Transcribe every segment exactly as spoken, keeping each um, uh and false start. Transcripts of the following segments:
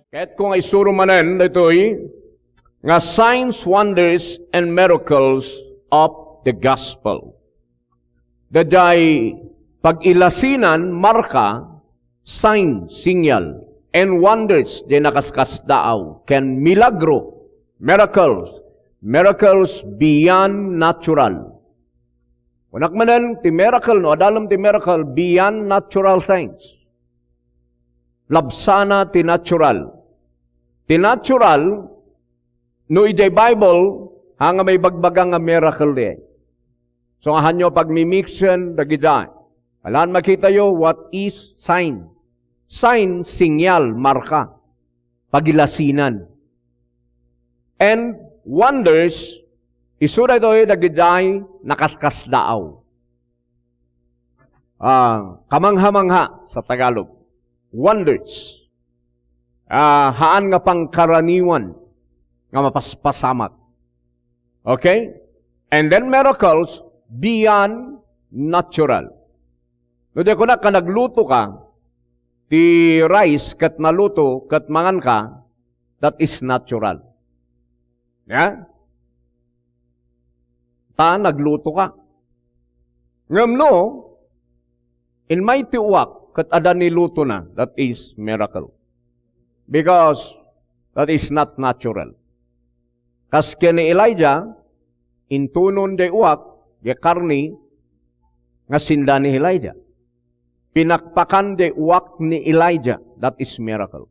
Ket kung isuro manen daytoy nga signs, wonders, and miracles of the gospel. Daydiay pag-ilasinan, marka, sign, signal, and wonders, di nakaskasdaaw, ken milagro, miracles, miracles beyond natural. Kunak manen, ti miracle, no, adalem ti miracle, beyond natural things. Labsana ti natural. Ti natural, no idiay Bible, ha nga maibagbaga nga miracle diay. So, nga hanyo pagmimixen dagita. Kailangan makitayo what is sign. Sign, signal, marka. Pagilasinan. And wonders, isu daytoy dagiti nakaskasdaaw. Ah, kamangha-mangha sa Tagalog. Wonders. Ah, haan nga pangkaraniwan nga mapaspasamak. Okay? And then miracles beyond natural. No, di ko na ka nagluto ka, ti rice ket naluto ket mangan ka, that is natural. Ya? Ta nagluto ka. Ngem no, immay ti uwak, ket adda nilutona, that is miracle. Because that is not natural. Kas ken ni Elijah, intunon diay uwak, diay karne, nga sinda ni Elijah. Pinakpakan diay uwak ni Elijah, that is miracle.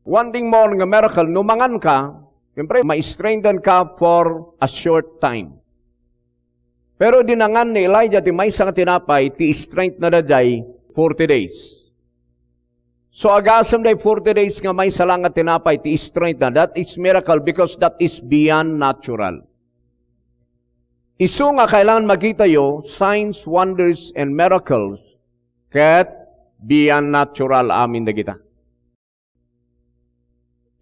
One thing more nga miracle, no mangan ka, siyempre, ma-strengthen ka for a short time. Pero idi nangan ni Elijah ti maysa nga tinapay, ti strength na daydiay forty days. So, agasem diay forty days nga maysa la nga tinapay, ti strength na. That is miracle because that is beyond natural. Isu nga kailangan makitayo, signs, wonders, and miracles, ket beyond natural amin dagita.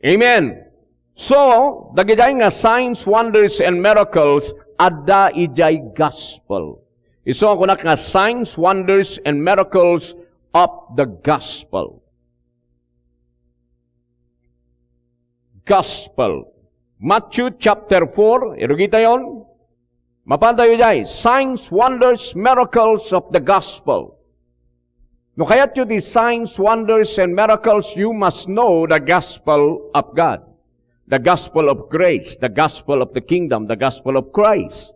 Amen. So, dagiti nga signs, wonders, and miracles, adda idiay gospel. Isu nga kunak nga signs, wonders, and miracles of the gospel. Gospel. Matthew chapter four, irugitayon. Mapantayo diay, signs, wonders, miracles of the gospel. No kayatyo ti signs, wonders, and miracles, you must know the gospel of God, the gospel of grace, the gospel of the kingdom, the gospel of Christ.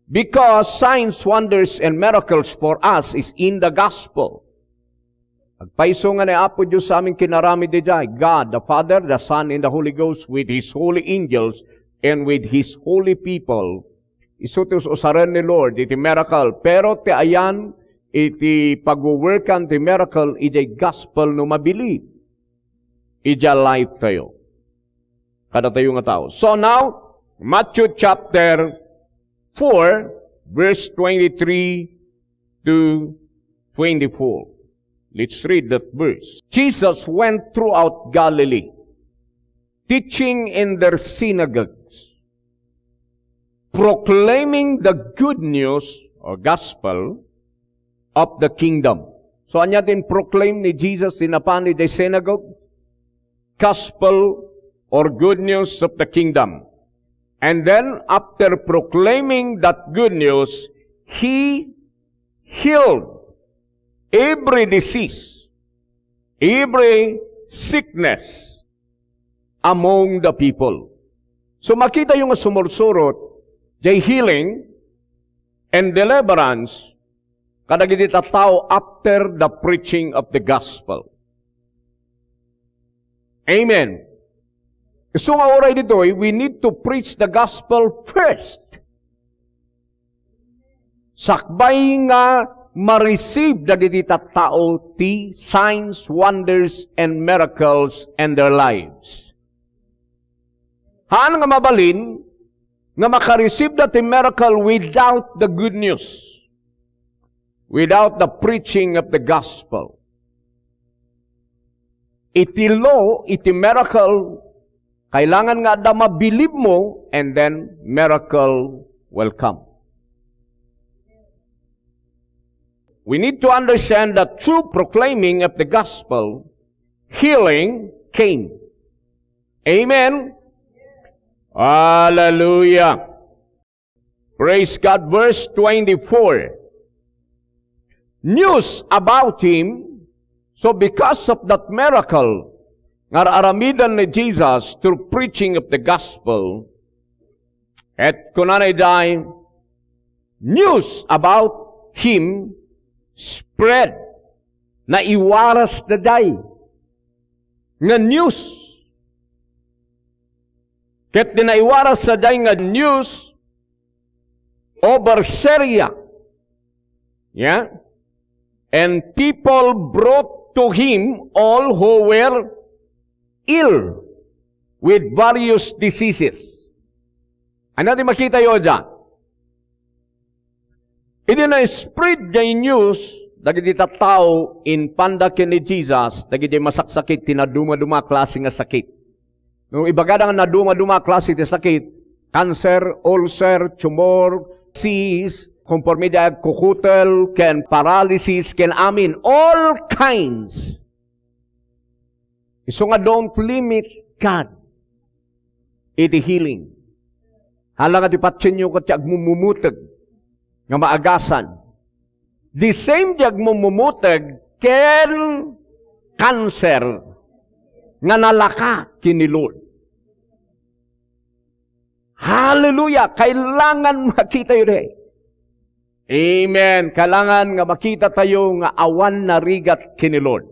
Because signs, wonders, and miracles for us is in the gospel. Agpayso nga ni Apo Dios sa amin kinaramid idiay, God, the Father, the Son, and the Holy Ghost with His holy angels and with His holy people. Isu ti us-usaren ni Lord iti miracle. Pero ti ayan iti pagwo-workan ti miracle idiay gospel no mabilib idiay life tayo. Kadatayo nga tao. So now, Matthew chapter four, verse twenty-three to twenty-four. Let's read that verse. Jesus went throughout Galilee, teaching in their synagogues, proclaiming the good news or gospel of the kingdom. So, ania ti proclaim ni Jesus, ti napan idiay synagogue? Gospel or good news of the kingdom. And then, after proclaiming that good news, he healed every disease, every sickness among the people. So, makitayo nga sumursurot, diay healing and deliverance kadagiti tattao after the preaching of the gospel. Amen. Isu nga uray ditoy, we need to preach the gospel first. Sakbay nga ma-receive dagiti tattao ti signs, wonders, and miracles in their lives. Haan nga mabalin nga maka-receive da ti miracle without the good news, without the preaching of the gospel. Iti law, iti miracle, kailangan nga adda mabilibmo, and then miracle will come. We need to understand that through proclaiming of the gospel, healing came. Amen? Hallelujah. Praise God. Verse twenty-four. News about him. So because of that miracle, nga ar-aramidan ni Jesus through preaching of the gospel, ket kunana idiay, news about him spread. Naiwaras daydiay nga news. Ket ti naiwaras daydiay nga news over Syria. Yeah? And people brought to him all who were ill with various diseases. Ano ti makitayo dyan? Idi na-spread jay news, dagiti tattao impanda ken ni Jesus, dagiti masaksakit ti naduma-duma a klase nga sakit. No, ibagada nga naduma-duma a klase ti sakit, cancer, ulcer, tumor, cyst, konforme di agkukutel, ken paralysis, ken amin, all kinds. Isu nga don't limit God iti healing. Hala nga ti patienyo ket ti agmumumuteg nga maagasan. The same ti agmumumuteg ken cancer nga nalaka ken ni Lord. Hallelujah! Kailangan makitayo di. Amen. Kailangan nga makita tayo nga awan narigat ken ni Lord.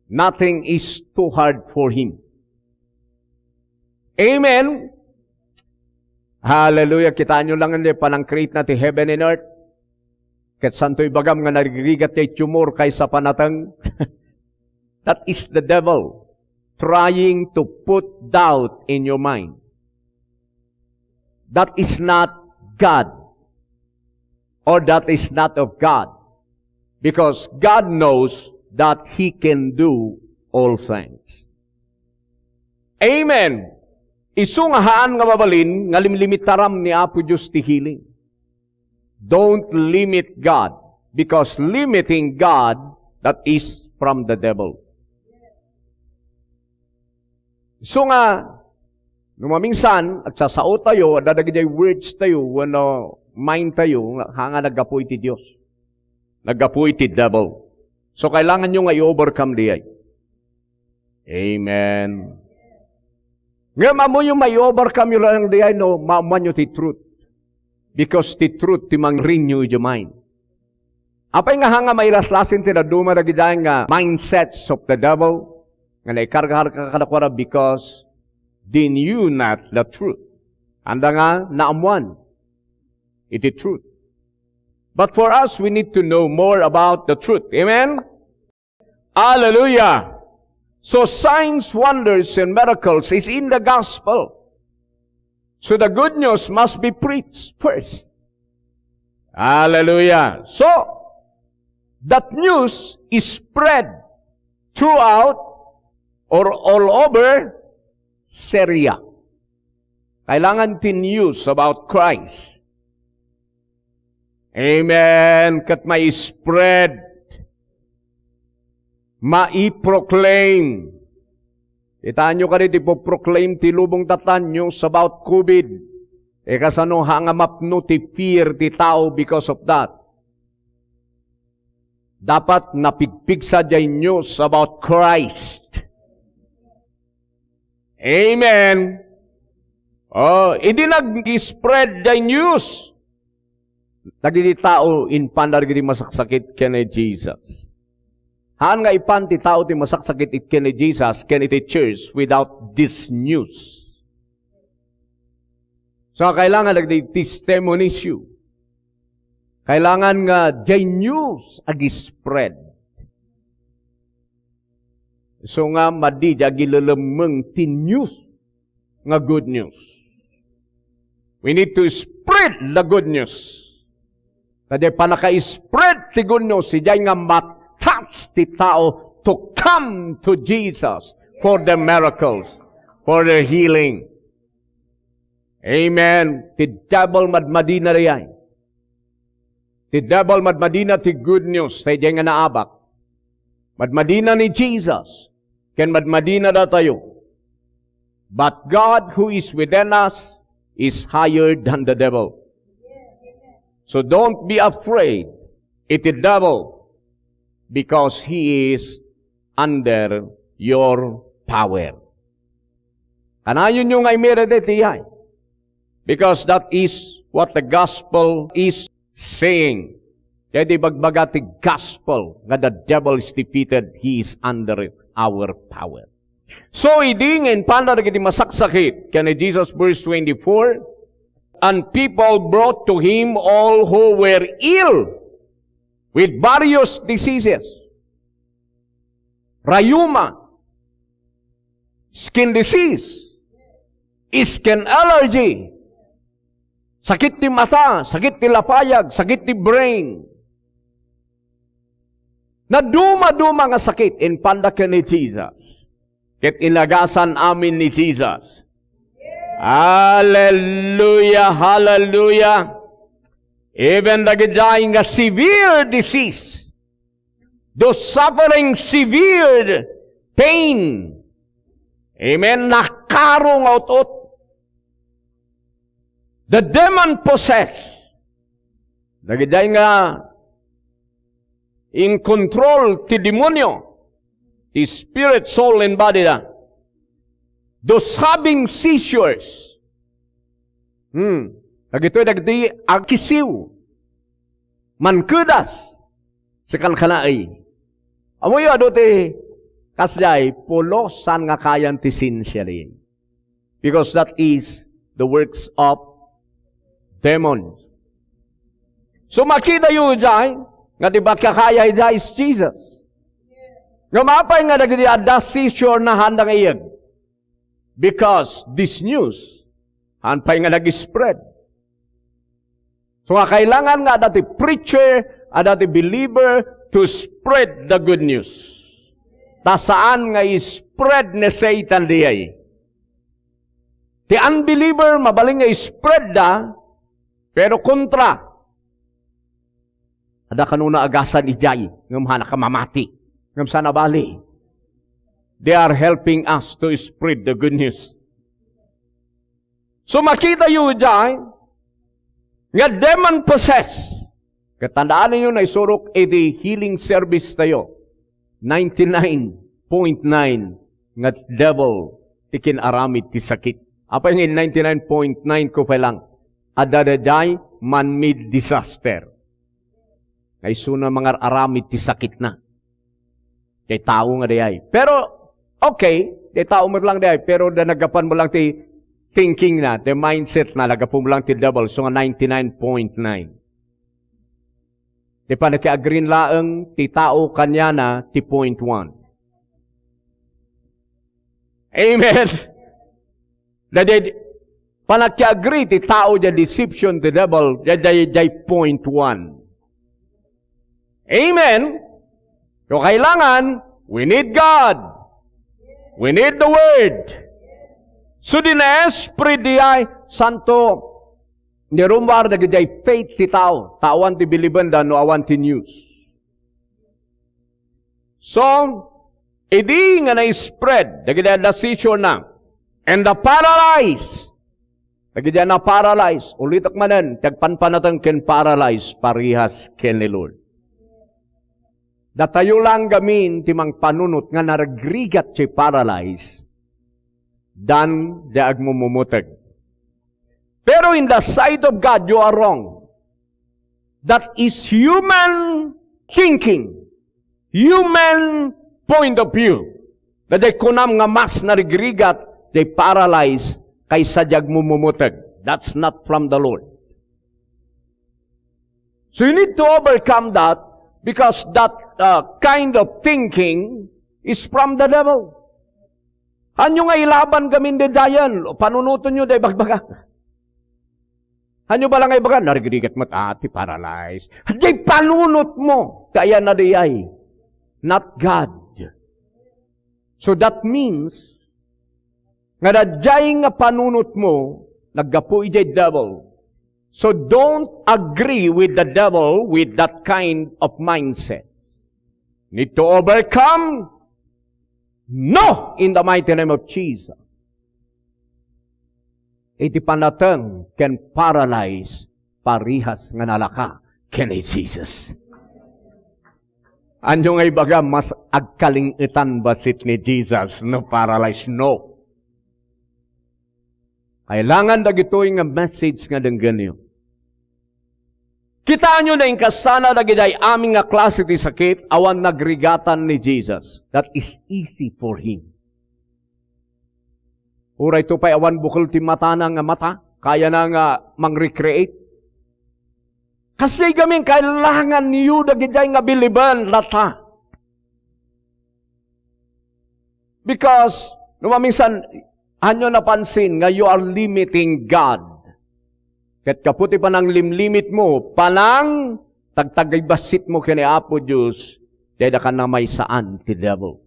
Nothing is too hard for Him. Amen. Hallelujah. Kitaan nyo lang hindi panang-create na ti heaven and earth. Ket santo ibagam nga narigrigat ti tumor kaysa panateng. That is the devil trying to put doubt in your mind. That is not God, or that is not of God, because God knows that He can do all things. Amen. Isu nga haan nga mabalin nga limlimitaram ni Apo Dios ti healing. Don't limit God, because limiting God, that is from the devil. Isu nga, no maminsan, agsasao tayo, adda dagiti words tayo, wenno mind tayo, nga, nga naggapu iti Dios. Naggapu iti devil. So, kailangan nyo nga i-overcome diay. Amen. Ngem ammoyo ma-overcome yo lang diay no maammoanyo ti truth. Because ti truth ti mang-renew idiay mind. Apay nga haan nga mairaslasing ti dadduma dagiti nga mindsets of the devil nga naikarga kadakuada because they knew not the truth. Anda nga naammoan iti truth. But for us, we need to know more about the truth. Amen? Hallelujah. So signs, wonders, and miracles is in the gospel. So the good news must be preached first. Hallelujah. So, that news is spread throughout or all over Syria. Kailangan ti news about Christ. Amen. Ket mai-spread, mai-proclaim. Kitaenyo kadi ti ipoproclaim ti lubong tatta, news about COVID. E kasano haan nga mapno ti fear ti tao because of that? Dapat napigpigsa diay news about Christ. Amen. Oh, idi nag-spread diay news, dagiti tao impanda dagiti masaksakit ken ni Jesus. Haan nga ipan ti tao ti masaksakit ken ni Jesus ken iti church without this news. So, kailangan dagiti testimonies you. Kailangan nga diay news ag-spread. So nga, madi diay agilelemmeng ti news nga good news. We need to spread the good news. Ta diay pannaka-spread ti good news, idiay nga ma-touch ti tao to come to Jesus for the miracles, for the healing. Amen. Ti devil madmadina diay. Ti devil madmadina ti good news, ta idiay nga naabak. Madmadina ni Jesus, ken madmadina datayo. But God who is within us is higher than the devil. So don't be afraid iti devil, because he is under your power. Kanayonyo nga imira daytoy, because that is what the gospel is saying. Kaya di bagbaga ti gospel nga the devil is defeated, he is under our power. So, idi nga impanda dagiti masaksakit ken ni Jesus, verse twenty-four, "And people brought to him all who were ill with various diseases." Rayuma, skin disease, skin allergy, sakit ti mata, sakit ti lapayag, sakit ti brain. Naduma-duma nga sakit, impanda ken ni Jesus. Ket inagasan amin ni Jesus. Hallelujah, hallelujah. Even dagiti nga severe disease, those suffering severe pain. Amen. Nakaro nga ut-ot. The demon possessed. Dagiti nga in control ti demonio, ti spirit, soul, and body da. Those having seizures. Hmm. Dagitoy dagiti agkisiw. Mankedas. Sikan kanaay. Amoyo adu ti kasjay, pulos saan nga kayan ti sinsiali. Because that is the works of demons. So, makitayo jay, nga ti bakakaya jay is Jesus. Nga mapay nga dagiti adda seizure na handa nga iyeg. Because this news, han pay nga nag-spread. So nga kailangan nga adda ti preacher, adda ti believer to spread the good news. Ta saan nga i-spread ni Satan diay. Ti unbeliever, mabalin nga i-spread da, pero kontra. Adda kanuna agasan idiay, ngem hanaka mamati, ngem sana bali. They are helping us to spread the good news. So, makitayo idiay nga demon possessed. Ket tandaanyo, naisurok iti healing service tayo. Ninety-nine point nine nga devil ti kin-aramid ti sakit. Apay nga ninety-nine point nine ko pa lang? Adda daydiay man-made disaster. Nga isuna mangar-aramid ti sakitna. Ti tao nga dayay. Pero, okay, ti tao met lang dayay, pero da naggapuan met lang ti thinking na, ti mindset na, naggapu met lang ti devil, so nga ninety-nine point nine. Ti panakiagreen laeng ti tao kaniana ti point one. Amen. Daydiay, panakiagree ti tao, diay deception ti devil, diay, diay, diay point one. Amen? So, kailangan, we need God. We need the Word. So, di na spread diay, santo, ni rumbar dagiti faith ti tao, ta awan ti bilibenda no awan ti news. So, idi nga na-spread dagiti adda seizure na, and the paralyzed, dagiti a paralyzed, ulitek manen, ti agpanpanateng ken paralyzed, parehas ken ni Lord. Datayo lang gamin ti mangpanunot nga narigrigat ti paralyzed, dan di agmumumuteg. Pero in the sight of God, you are wrong. That is human thinking, human point of view. Daydiay kunam nga mas narigrigat, diay paralyzed, kaysa diay agmumumuteg. That's not from the Lord. So you need to overcome that because that, uh, kind of thinking is from the devil. Hanyo nga ilaban gamin daydiayen, panunotenyo diay bagbaga. Hanyo bala nga ibaga, narigrigat met, ah, ti paralyzed. Diay panunotmo, ti ayanna diay, not God. So that means, nga daydiay nga panunotmo, naggapu idiay devil. So don't agree with the devil with that kind of mindset. need to overcome? No, in the mighty name of Jesus. Iti panateng ken paralyze, parehas nga nalaka ken ni Jesus. Ania nga ibaga, mas agkalingetan bassit ni Jesus no paralyze? No. Kailangan dagitoy nga message nga denggenyo. Kitaenyo, nainkasana dagidiay amin nga klase ti sakit, awan nagrigatan ni Jesus. That is easy for him. Uray to pay awan bukel ti matana nga mata, kayana nga mang-recreate. Kasdiay gamin, kailanganyo dagidiay nga biliben latta. Because, no maminsan, anyo napansin nga you are limiting God. Ket gapu ti pananglimlimit mo, panang tagtagibassit mo ken ni Apo Dios, dayta ka namaysaan ti devil.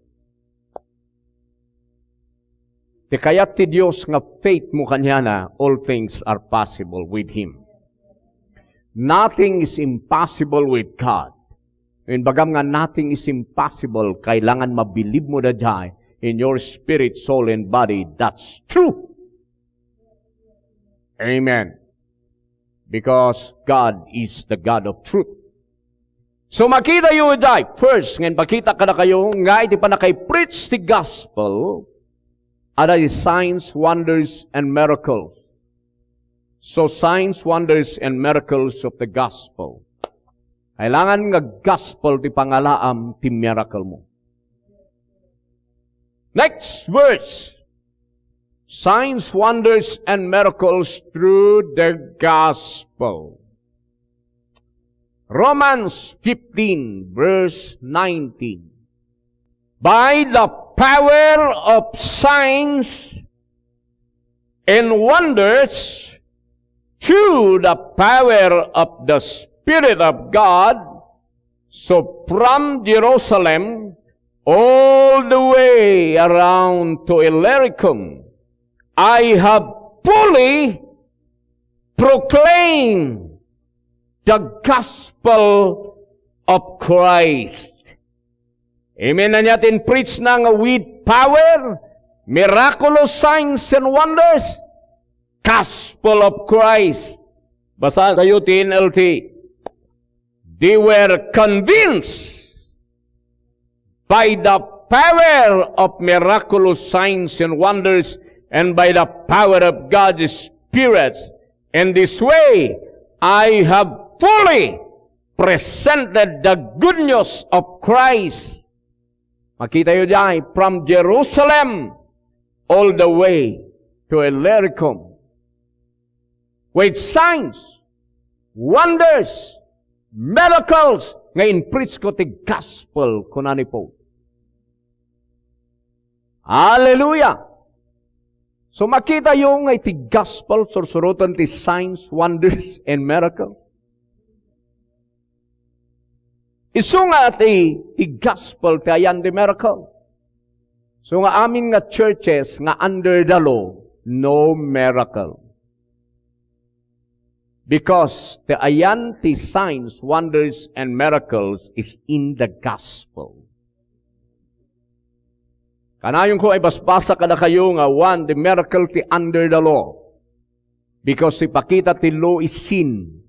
Ti kayat ti Dios nga faith mo kaniana, all things are possible with Him. Nothing is impossible with God. Imbagam nga nothing is impossible, kailangan mabilib mo daydiay in your spirit, soul, and body. That's true. Amen. Because God is the God of truth. So, makitayo daydiay, first, nga ipakita kadakayo nga iti pannakaippreach ti gospel, adda signs, wonders, and miracles. So, signs, wonders, and miracles of the gospel. Kailangan nga gospel ti pangalaam ti miracle mo. Next verse. Signs, wonders, and miracles through the gospel. Romans fifteen, verse nineteen. By the power of signs and wonders, through the power of the Spirit of God, so from Jerusalem all the way around to Illyricum, I have fully proclaimed the gospel of Christ. Amen. Ania ti in-preach na nga with power, miraculous signs and wonders, gospel of Christ. Basa tayo ti N L T. They were convinced by the power of miraculous signs and wonders and by the power of God's Spirit. In this way, I have fully presented the good news of Christ. Makitayo daydiay, from Jerusalem all the way to Illyricum. With signs, wonders, miracles, nga in-preach ko ti gospel, kuna ni Paul. Hallelujah! So, makitayo nga iti gospel, sursuroten ti signs, wonders, and miracles. Isu nga ti, ti gospel ti ayan ti miracle. So nga amin nga churches nga under the law, no miracle. Because ti ayan ti signs, wonders, and miracles is in the gospel. Kanayon ko a ibasbasa kadakayo nga one, the miracle ti under the law. Because ti pakita ti law is sin.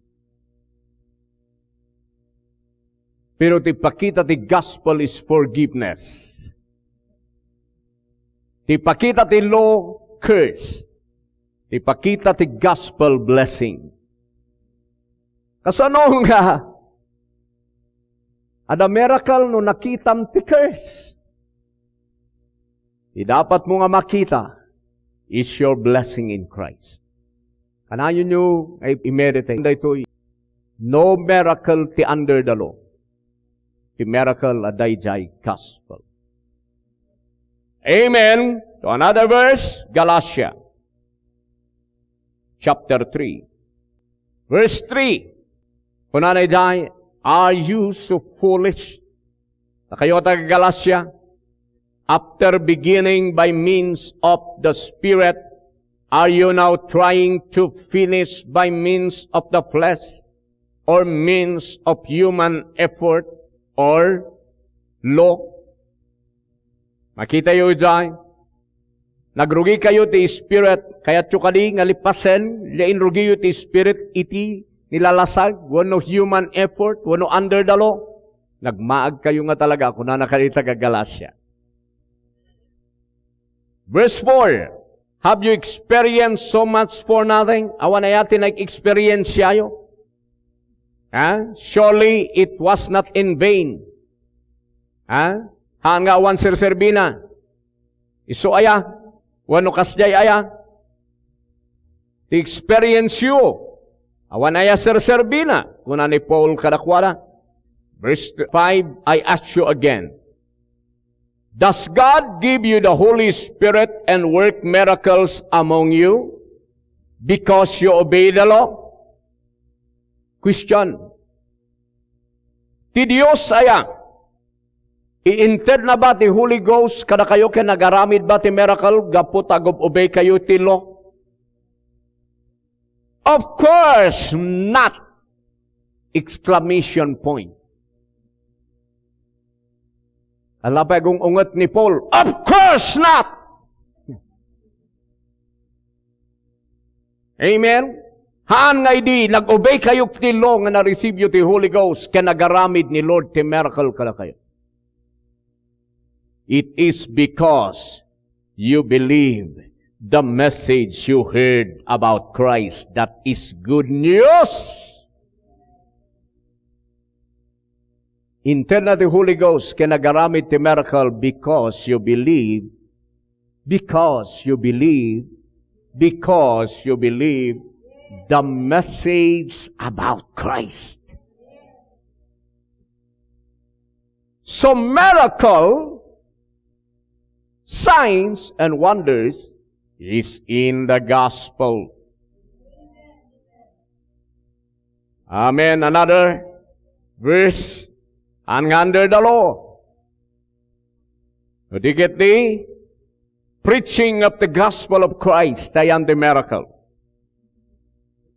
Pero ti pakita ti gospel is forgiveness. Ti pakita ti law, curse. Ti pakita ti gospel, blessing. Kasano nga adda miracle no nakitam ti curse? Ti dapat mo nga makita is your blessing in Christ. Kanayon nyo nga i-meditate daytoy. No miracle ti under the law. Ti miracle a daydiay gospel. Amen. To another verse, Galatia chapter three. Verse three. Kunana idiay, "Are you so foolish?" Dakayo a taga-Galacia, after beginning by means of the Spirit, are you now trying to finish by means of the flesh or means of human effort or law. Makitayo idiay. Nagrugikayo ti Spirit. Kayatyo kadi nga lipasen, ya inrugiyo ti Spirit iti nilalasag, wenno human effort, wenno under the law? Nagmaagkayo nga talaga, kunana kadi taga Galacia. Verse four, "Have you experienced so much for nothing?" Awan aya ti nag-experience yayo? Ha? "Surely it was not in vain." Ha? Haan nga awan serserbina. Isu aya? Wenno kasdiay aya? Ti experience yo. Awan aya serserbina. Kuna ni Paul kadakuada. Verse five, "I ask you again. Does God give you the Holy Spirit and work miracles among you because you obey the law?" Question. Ti Dios aya, iinted na ba ti Holy Ghost kadakayo ken nagaramid ba ti miracle gapu ta agub-ubay kayo ti law? Of course not! Exclamation point. Ala pay agung-unget ni Paul, "Of course not!" Amen? Haan nga idi nag-obey kayo ti law nga na-receive yo ti Holy Ghost ken nagaramid ni Lord ti miracle kadakayo. It is because you believe the message you heard about Christ. That is good news. Inted na ti Holy Ghost ken nagaramid ti miracle because you believe, because you believe, because you believe the message about Christ. So miracle, signs, and wonders is in the gospel. Amen. Another verse, "And under the law." Di ket ti preaching of the gospel of Christ, ayan ti miracle.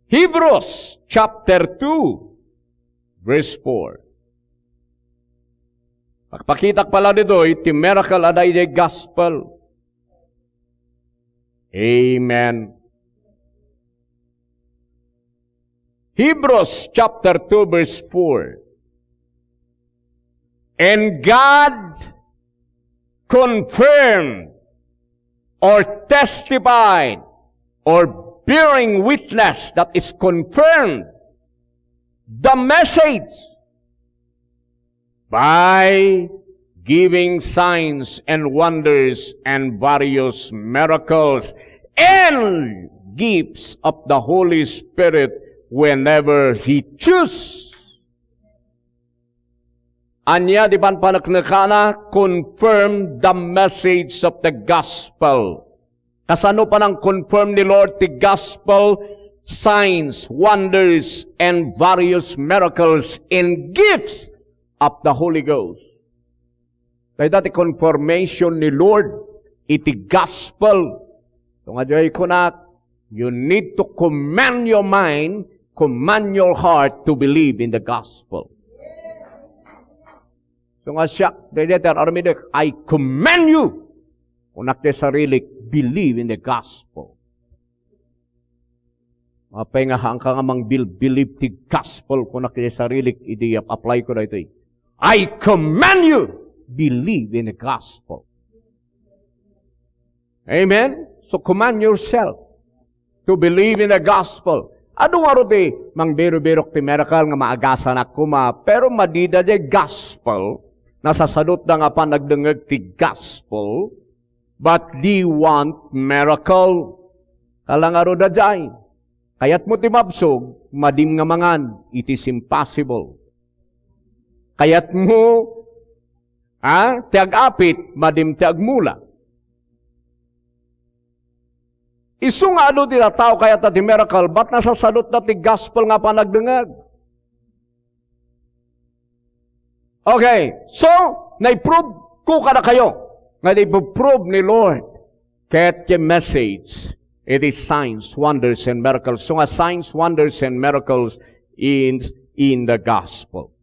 Hebrews chapter two, verse four. Pagpakitak pala ditoy, ti miracle a daydi gospel. Amen. Hebrews chapter two, verse four. And God confirmed or testified or bearing witness, that is confirmed, the message by giving signs and wonders and various miracles and gifts of the Holy Spirit whenever He choose. Ania ti panpaneknekana? Confirm the message of the gospel. Kasano panang-confirm ni Lord ti gospel? Signs, wonders, and various miracles and gifts of the Holy Ghost. Dayta ti confirmation ni Lord iti gospel. Ito nga diay kunak, you need to command your mind, command your heart to believe in the gospel. Ito nga siak, daydi ti ar-armidek, "I command you," kunak ti sarilik, "believe in the gospel." Apay nga haanka nga mangbilbilib ti gospel, kunak ti sarilik, idi apply ko daytoy, "I command you, believe in the gospel." Amen? So command yourself to believe in the gospel. Adu ngarud ti mangbirubirok ti miracle nga maagasanak koma, pero madida diay gospel, nasasadutda nga panagdengngeg ti gospel, but they want miracle. Kala ngarud diay, kayatmo ti mabsog, madim nga mangan, it is impossible. Kayatmo Ah, ti ag-apit, madim ti agmula. Isu nga adu ti tattao kayat ti miracle, but nasasadutda ti gospel nga panagdengngeg. Okay, so, naiprove ko kadakayo nga iprove ni Lord ket ti message, it is signs, wonders, and miracles. So nga signs, wonders, and miracles in, in the gospel.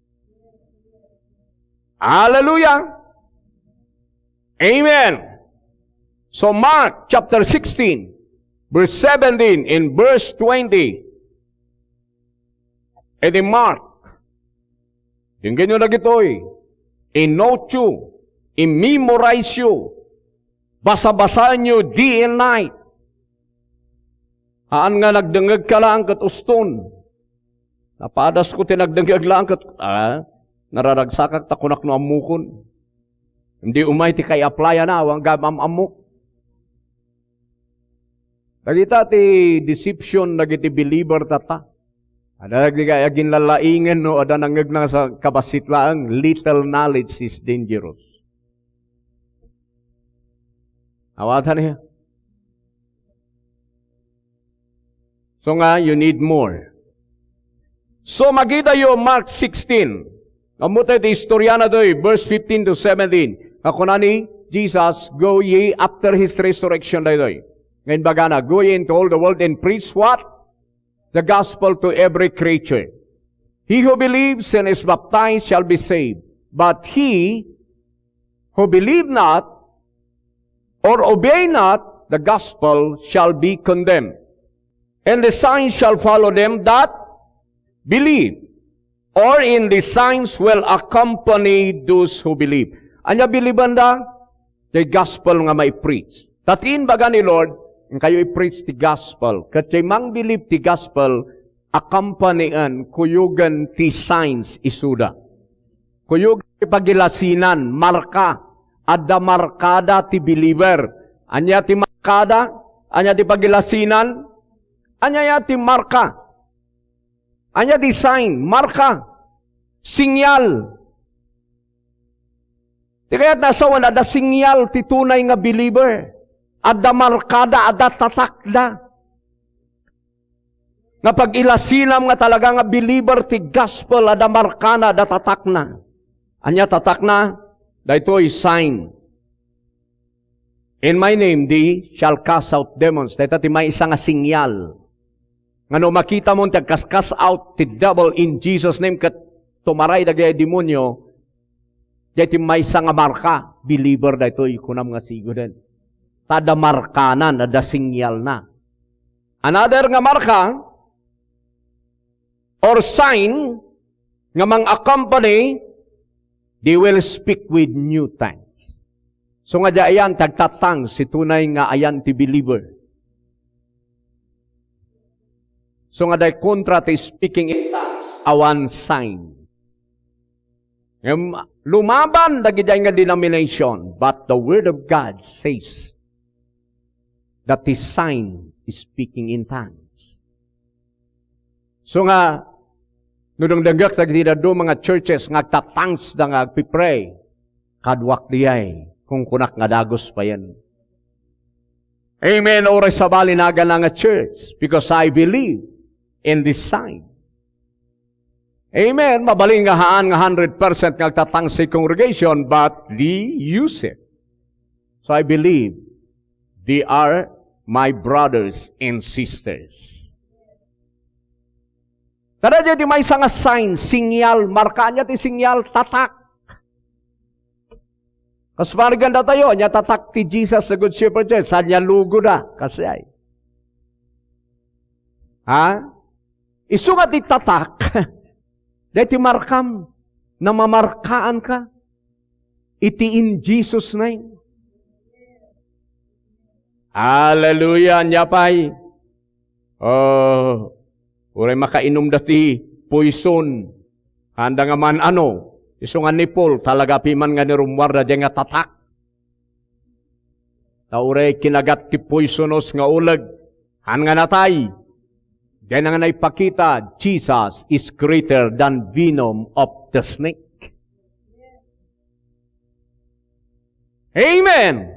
Hallelujah! Amen! So Mark chapter sixteen, verse seventeen and verse twenty. Iti Mark, denggenyo dagitoy, i-note yo, i-memorize yo, basabasaenyo day and night. Haan nga nagdengngegka laeng ket uston. Napadasko ti nagdengngeg laeng ket, ah, nararagsakak ta kunak no ammokon. Idi umay ti kai-apply-ana, awan gayam am-ammok. Dagita ti deception dagiti believer tatta. Adda dagiti aginlalaingen no adda nangngegna sa kabassit laeng, little knowledge is dangerous. Awatan niya. So nga, you need more. So, makitayo Mark sixteen. Ammo tayo ti istorya na doy, verse fifteen to seventeen. Nga kuna ni Jesus, "Go ye after his resurrection," daytoy. Nga imbagana, "Go ye into all the world and preach what? The gospel to every creature. He who believes and is baptized shall be saved, but he who believe not or obey not the gospel shall be condemned. And the signs shall follow them that believe, or in the signs will accompany those who believe." Ania bilibanda? Ti gospel nga mai-preach. Ta ti imbaga ni Lord, inkayo i-preach ti gospel. Ket ti mangbilib ti gospel, accompany-en, kuyogen ti signs isuda. Kuyog ti pagilasinan, marka. Adda markada ti believer. Ania ti markada? Ania ti pagilasinan? Ania ti marka? Ania ti sign? Marka. Sinyal. Ti kayat na sawen, adda sinyal ti tunay nga believer. Adda markada, adda tatakda. Nga pag-ilasinam nga talaga nga believer ti gospel, adda markana, adda tatakna. Ania tatakna? Daytoy sign. "In my name, they shall cast out demons." Dayta ti maysa nga sinyal. Nga no makita mo ti agkas-cast out ti devil in Jesus' name, ket tumaray dagiti demonio, dayta ti maysa nga marka, believer daytoy, kunam nga siguden. Ta adda markana, adda sinyalna. Another nga marka or sign nga mang-accompany, they will speak with new tongues. So nga di ayan ti agta-tongues, ti tunay nga ayan ti believer. So nga di kontra ti speaking in tongues, awan sign. Ngem lumaban dagiti nga denomination, but the word of God says that the sign is speaking in tongues. So nga, no dengdengngek dagiti dadduma nga churches nga agta-tongues da nga agpipray, kaduak diay, kunkunak nga dagus payen. Amen. Uray sabali nagana nga church, because I believe in this sign. Amen. Mabalin nga haan nga hundred percent nga agta-tongues ti congregation, but they use it. So I believe they are my brothers and sisters. Kada di maysa nga sign, sinyal, marka. Ania ti sinyal, tatak. Kas mariganda tayo, ania tatak ti Jesus, the Good Shepherd, ania logo da, kasi ay. Ha? Isu nga ti tatak, dayta ti markam, namamarkaanka iti in Jesus' name. Hallelujah! Ania pay? Oh, uray makainumda ti poison. Haanda nga man-ano, isu nga nipple, talaga piman nga ni rummuarda diay nga tatak. Ta uray kinagat ti poisonous nga uleg, haan nga natay. Dayna nga naipakita, Jesus is greater than venom of the snake. Amen!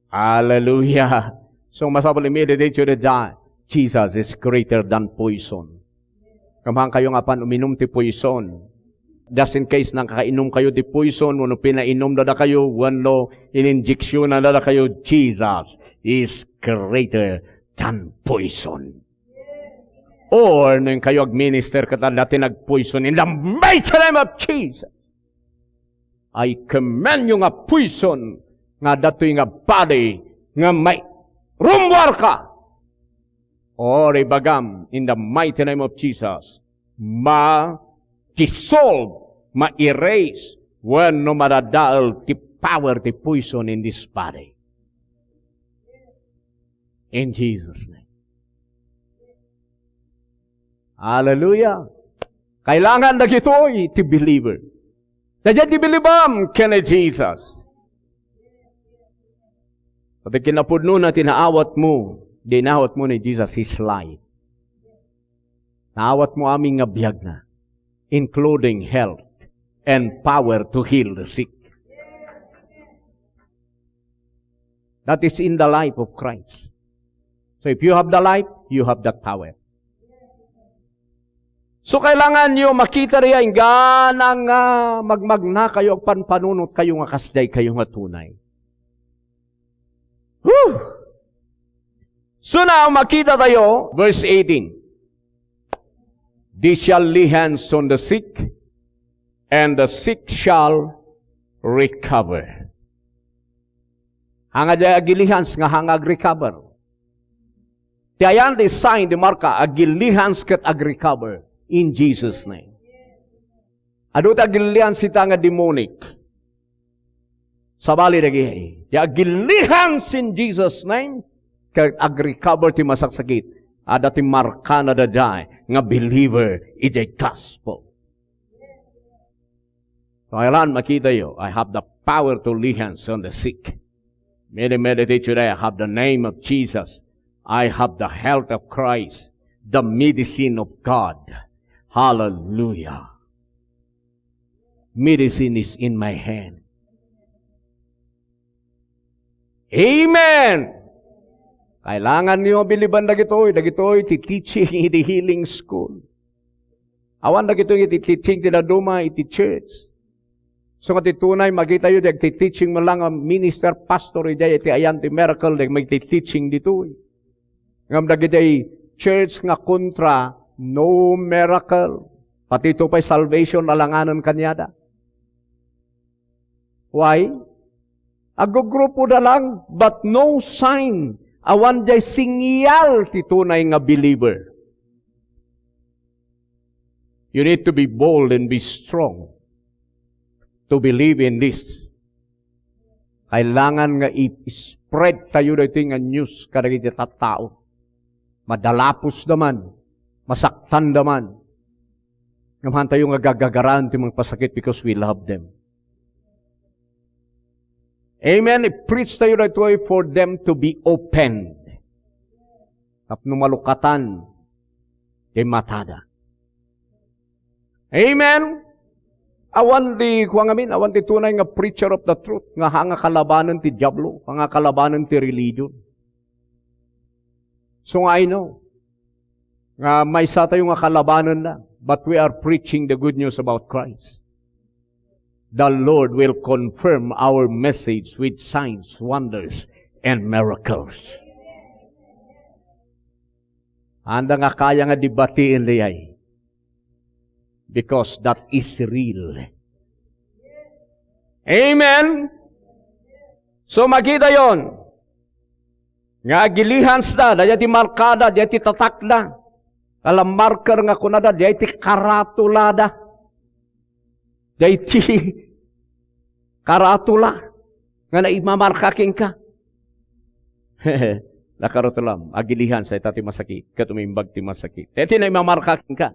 Hallelujah! So, masapul immediately to the die. Jesus is greater than poison. Kamahan kayo nga pan uminum ti poison. Just in case nakainom kayo ti poison, wenno pinainumda dakayo, wenno ininjeksyonanda dakayo, Jesus is greater than poison. Or, no kayo agminister ket adda ti nagpoison, in the mighty name of Jesus. I command you nga poison nga datoy nga body nga may rumwarka. Or ibagam, in the mighty name of Jesus, ma-dissolve, ma-erase, wenno madadael ti power ti poison in this body. In Jesus' name. Hallelujah. Kailangan dagitoy ti believer. Daydiay ti bilibam ken ni Jesus. Pati kinapudnona ti naawatmo, di naawatmo ni Jesus his life. Naawatmo amin nga biagna, including health and power to heal the sick. That is in the life of Christ. So if you have the life, you have that power. So kailangan yo makita riya, inggana nga magmagnakayo, agpanpanunotkayo nga kasdiay kayo nga tunay. Whew! So now, makita tayo, verse eighteen. They shall lay hands on the sick, and the sick shall recover. Haan nga diay agili hands nga haan nga agrecover. Ti ayan ti sign, ti marka, agili hands ket agrecover in Jesus' name. Adu ti agili hands ita nga demonic. Sabali dagiti agili hands in Jesus' name, ket agrecover ti masaksakit. Adda ti markana daydiay nga believer iti gospel. So, kailangan makita yo, I have the power to lay hands on the sick. Many meditate today, I have the name of Jesus. I have the health of Christ, the medicine of God. Hallelujah. Medicine is in my hand. Amen! Kailangan niyo biliban dagitoy. Dagitoy ti teaching iti healing school. Awan dagitoy iti teaching ti dadduma iti church. So nga ti tunay, makitayo, di agti-teaching man lang a minister, pastor, idiay iti ayan ti miracle, di magti-teaching ditoy. Ngem dagiti church nga kontra, no miracle. Pati ito pay salvation, alanganen kaniada. Why? Aggrupo da lang, but no sign. Awan diay sinyal ti tunay nga believer. You need to be bold and be strong to believe in this. Kailangan nga i-spread tayo daytoy nga news kadagiti tattao. Madalapos da man, masaktan da man. Ngem haan tayo nga gagagaraan ti mangpasakit because we love them. Amen. I-preach tayo daytoy for them to be opened. Tapno malukatan ti matada. Amen. Awan ti, kuan ngamin, awan ti tunay nga preacher of the truth, nga haan nga kalabanen ti Diablo, haan nga kalabanen ti religion. So nga, I know nga maysa tayo nga kalabanenna, but we are preaching the good news about Christ. The Lord will confirm our message with signs, wonders, and miracles. Haan da nga kaya nga debateen diay. Because that is real. Amen? So, makitayon nga agili hands da, daydiay ti markada, daydiay ti tatakda. Ala marker nga kunada, daydiay ti karatulada. Daydiay ti karatula nga naimamarka kenka. Nakaratulam, agili hands dayta ti masakit, ket umimbag ti masakit. Daydiay ti naimamarka kenka.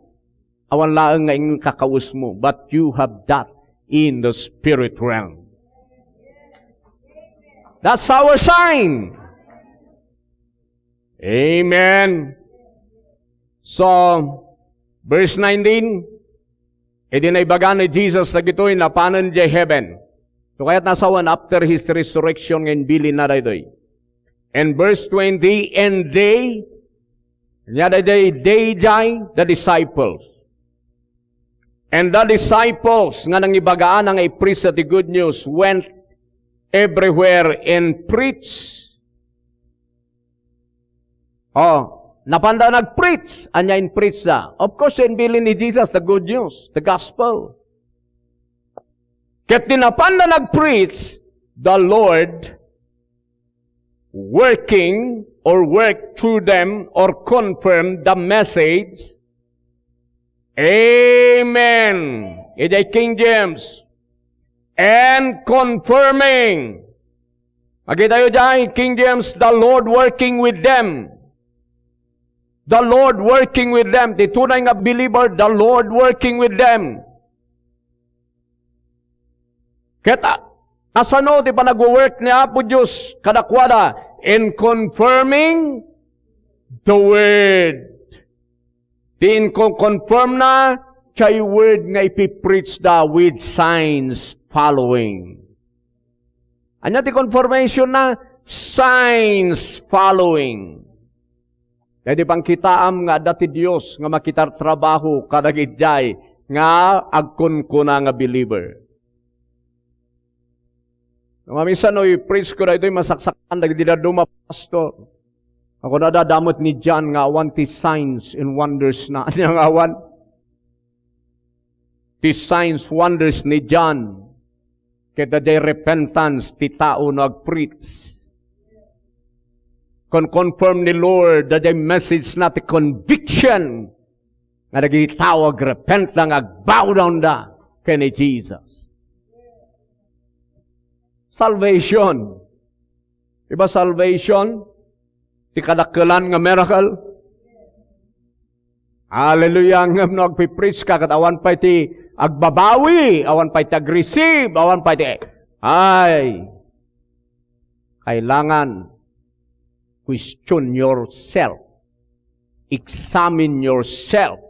Awan laeng nga inkakawesmo, but you have that in the spirit realm. That's our sign. Amen. So, verse nineteen, idi naibaga ni Jesus dagitoy, napanen diay heaven. So, kayat nasawen after his resurrection nga imbilinna daytoy. And verse twenty, and they, ania daydiay, they diay, the disciples. And the disciples nga nangibagaana nga i-preach ti good news went everywhere and preach. Oh, napanda nag-preach. Ania in-preach da? Of course, imbilin ni Jesus, the good news, the gospel. Ket ti napanda nag-preach, the Lord working or work through them or confirm the message. Amen. Idiay King James. And confirming. Makitayo diay King James, the Lord working with them. The Lord working with them. Ti tunay nga believer, the Lord working with them. Ket a-, asano ti panagwo-work ni Apo Dios kadakuada? In confirming the word. Ti inko-confirm na, diay word nga ipipreach da with signs following. Ania ti confirmation na? Signs following. Daydi pangkitaam nga adda ti Dios nga makitartrabaho kadagiti nga agkunkuna nga believer. Mamisa no i-preach ko daytoy, masaksakan dagiti dadduma, pastor. Ako na dadamot ni John nga awan ti signs and wonders na. Ania nga awan? Ti signs, wonders ni John, ket diay repentance ti tao no agpreach. Kon confirm ni Lord, diay message na ti conviction nga dagiti tao agrepenta nga agbow down da ken ni Jesus. Salvation. Di ba salvation? Ti kadakkelan nga miracle. Hallelujah. Ngem no agpipreach ka, ket awan pay ti agbabawi, awan pay ti agreceive, awan pay ti, ay, kailangan question yourself. Examine yourself.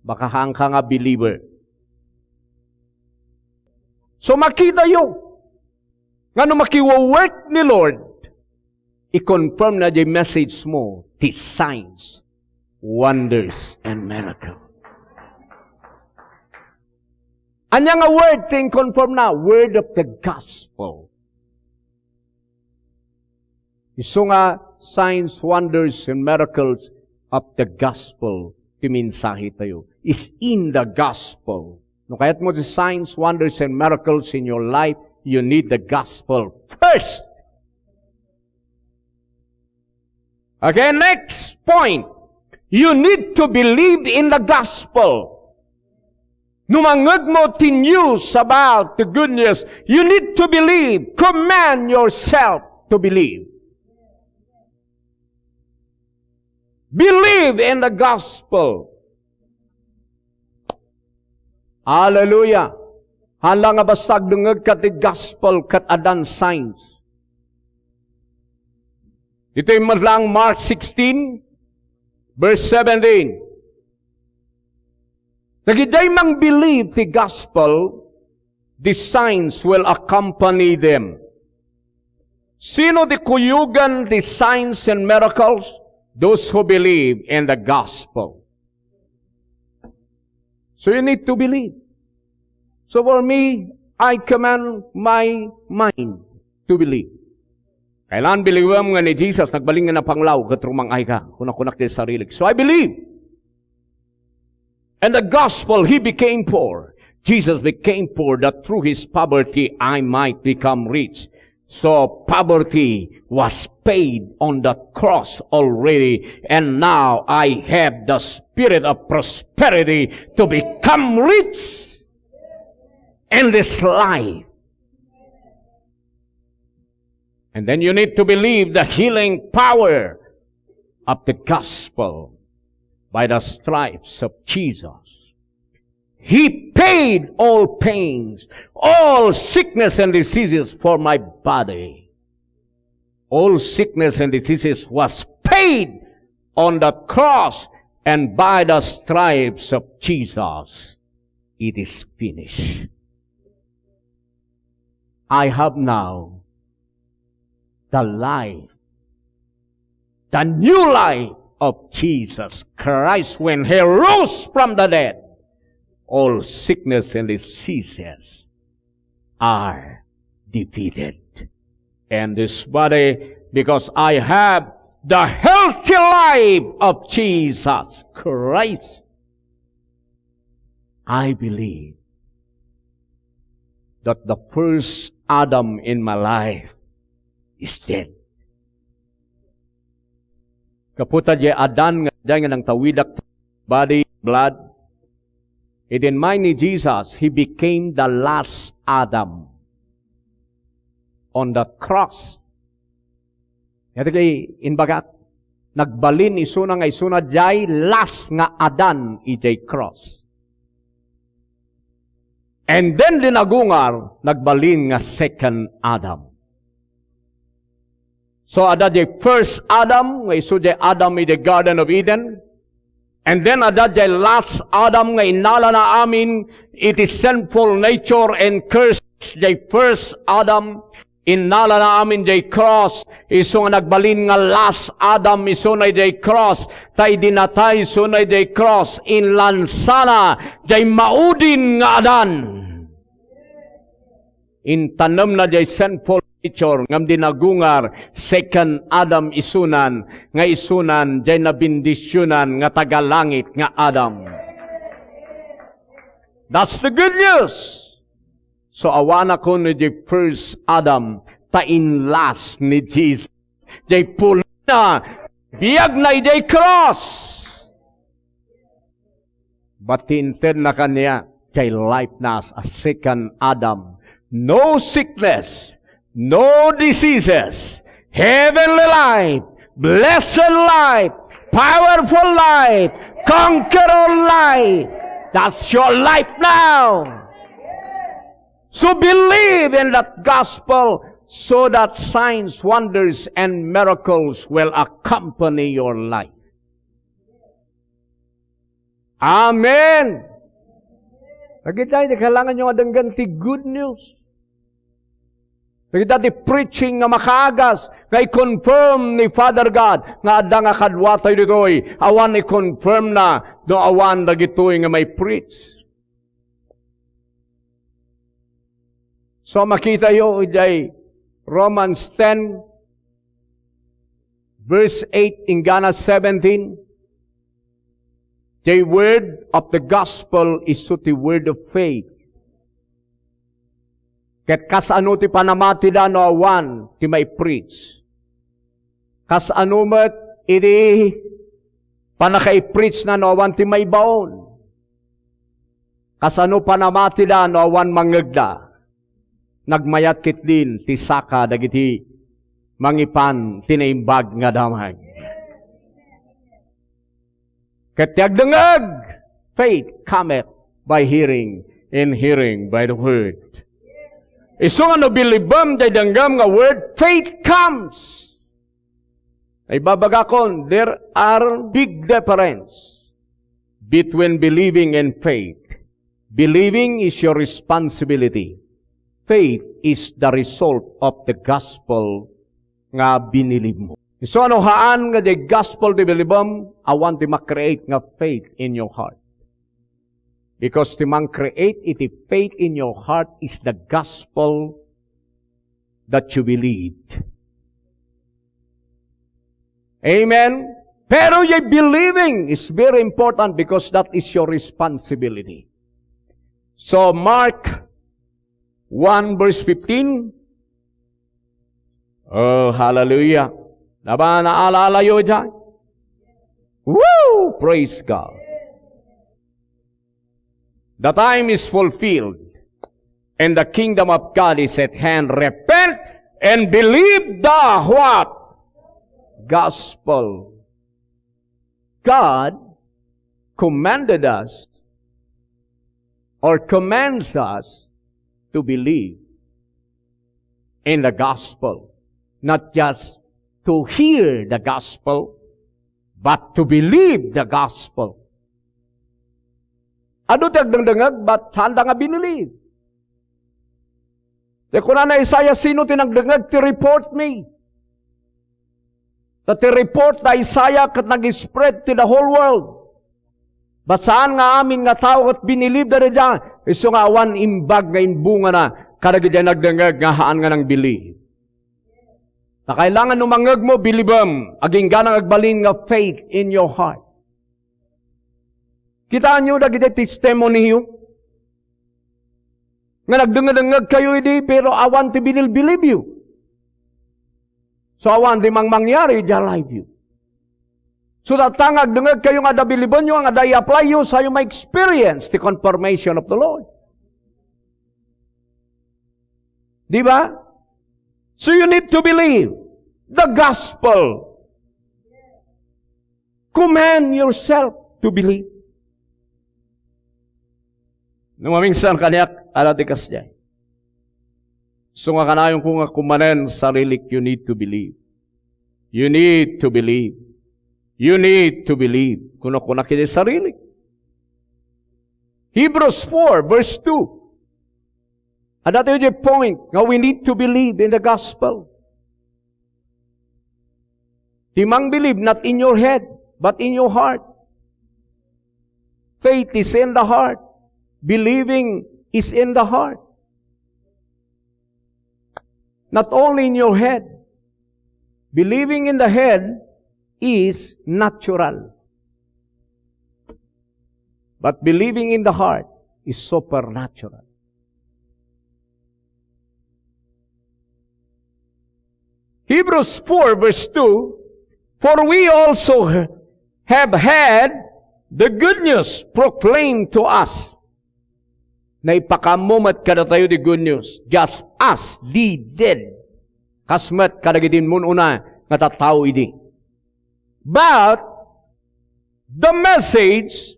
Baka haanka nga believer. So, makitayo nga no makiwa-work ni Lord, i-confirm na di message mo ti signs, wonders, and miracle. Ania nga word ti in-confirm na? Word of the gospel. Isu nga signs, wonders, and miracles of the gospel ti mensahe tayo. Is in the gospel. No kayat mo ti signs, wonders, and miracles in your life, you need the gospel first. Okay, next point. You need to believe in the gospel. No mangngegmo ti news about the good news, you need to believe. Command yourself to believe. Believe in the gospel. Hallelujah. Haan la nga basta agdengngegka ti gospel ket addan signs. Ditoy met lang Mark sixteen, verse seventeen. Dagiti mangbilib ti gospel, the signs will accompany them. Sino ti kuyogan ti signs and miracles? Those who believe in the gospel. So you need to believe. So for me, I command my mind to believe. Kailangan bilibem nga ni Jesus, nagbalin nga napanglaw, ket rumang-ay ka. Kunak-kunak ti sarilik. So I believe. And the gospel, he became poor. Jesus became poor that through his poverty I might become rich. So poverty was paid on the cross already, and now I have the spirit of prosperity to become rich in this life. And then you need to believe the healing power of the gospel by the stripes of Jesus. He paid all pains, all sickness and diseases for my body. All sickness and diseases was paid on the cross, and by the stripes of Jesus, it is finished. I have now the life, the new life of Jesus Christ when he rose from the dead. All sickness and diseases are defeated. And this body, because I have the healthy life of Jesus Christ, I believe that the first Adam in my life is dead. Gapu ta diay Adan nga, diay nga nangtawidak body, blood, iti immay ni Jesus, he became the last Adam on the cross. Iti kay imbagak, nagbalin isuna nga isuna diay last nga Adan idiay cross. And then, dinagungar, nagbalin nga second Adam. So, adda diay first Adam, nga isu diay Adam in the Garden of Eden. And then, adda diay last Adam nga innalana amin iti sinful nature and curse diay first Adam. Innalana amin diay cross, isu nga nagbalin nga last Adam isuna diay cross, ta idi natay isuna diay cross, inlansana diay maudin nga Adan. Intanemna diay sinful nature, ngem dinagungar, second Adam isunan, nga isunan diay nabendisionan nga tagalangit nga Adam. That's the good news. So, awanakon diay first Adam, ta inlas ni Jesus. Diay pulina, biagna idiay cross. But ti intedna kaniak, diay lifena as a second Adam. No sickness, no diseases, heavenly life, blessed life, powerful life, conqueror life. That's your life now. So believe in that gospel so that signs, wonders, and miracles will accompany your life. Amen. Dagita ti kailanganyo nga denggen ti good news. Dagita ti preaching nga makaagas nga i-confirm ni Father God nga adda nga kaduatayo ditoy, awan i-confirmna no awan dagitoy nga mai-preach. So, makitayo idiay Romans ten, verse eight, inggana seventeen, the word of the gospel is to the word of faith. Ket kasano ti panamatida no awan ti mai-preach? Kasano met iti pannakaipreachna no awan ti maibaon? Kasano panamatida no awan mangngegda? Nagmayat ketdin ti saka dagiti mangipan ti naimbag nga damag. Ket ti agdengngeg, faith cometh by hearing, and hearing by the word. Isu nga no bilibem diay denggem nga word, faith comes. Ay babagakon, there are big difference between believing and faith. Believing is your responsibility. Faith is the result of the gospel nga binilib mo. So, no haan nga diay gospel ti bilibem, awan ti ma-create nga faith in your heart. Because ti mang-create iti faith in your heart is the gospel that you believed. Amen? Pero your believing is very important because that is your responsibility. So, Mark one verse fifteen. Oh, hallelujah. Naba, naalaalayo diay? Woo! Praise God. The time is fulfilled, and the kingdom of God is at hand. Repent and believe the what? Gospel. God commanded us or commands us to believe in the gospel. Not just to hear the gospel, but to believe the gospel. Adu ti agdengdengngeg, but saanda nga binilieve. Ti kuna ni Isaiah, "Sino ti nagdengngeg ti report mi?" Ta ti report da Isaiah ket nag-spread ti the whole world. Basaan nga amin nga tao ket binilievda daydiay, isu nga awan imbag nga imbungana kadagiti nagdengngeg nga haan nga nangbiliv. Ta kailangan no mangngegmo, bilibem, agingga nga agbalin nga faith in your heart. Kitaenyo dagiti testimonyyo. nga nagdengngedengngegkayo idi, pero awan ti binilbilibyo. So, awan ti mangmangyari idiay lifeyo. So, tatta nga agdengngegkayo nga adda bilibenyo, nga adda i-applyyo, sayo ma-experience ti confirmation of the Lord. Di ba? So, you need to believe the gospel. Command yourself to believe. No maminsan kaniak, ala ti kasdiay. So nga kanayonko nga kumanen sarilik, you need to believe. You need to believe. You need to believe. Kuno, kuno kiti sarilik. Hebrews four, verse two. Adda tayo di point nga we need to believe in the gospel. Ti mangbilib, not in your head, but in your heart. Faith is in the heart. Believing is in the heart. Not only in your head. Believing in the head is natural. But believing in the heart is supernatural. Hebrews four verse two, "For we also have had the good news proclaimed to us." Naipakaammo met kadatayo ti good news, just as they did. Kas met kadagiti immun-una nga tattao idi. But the message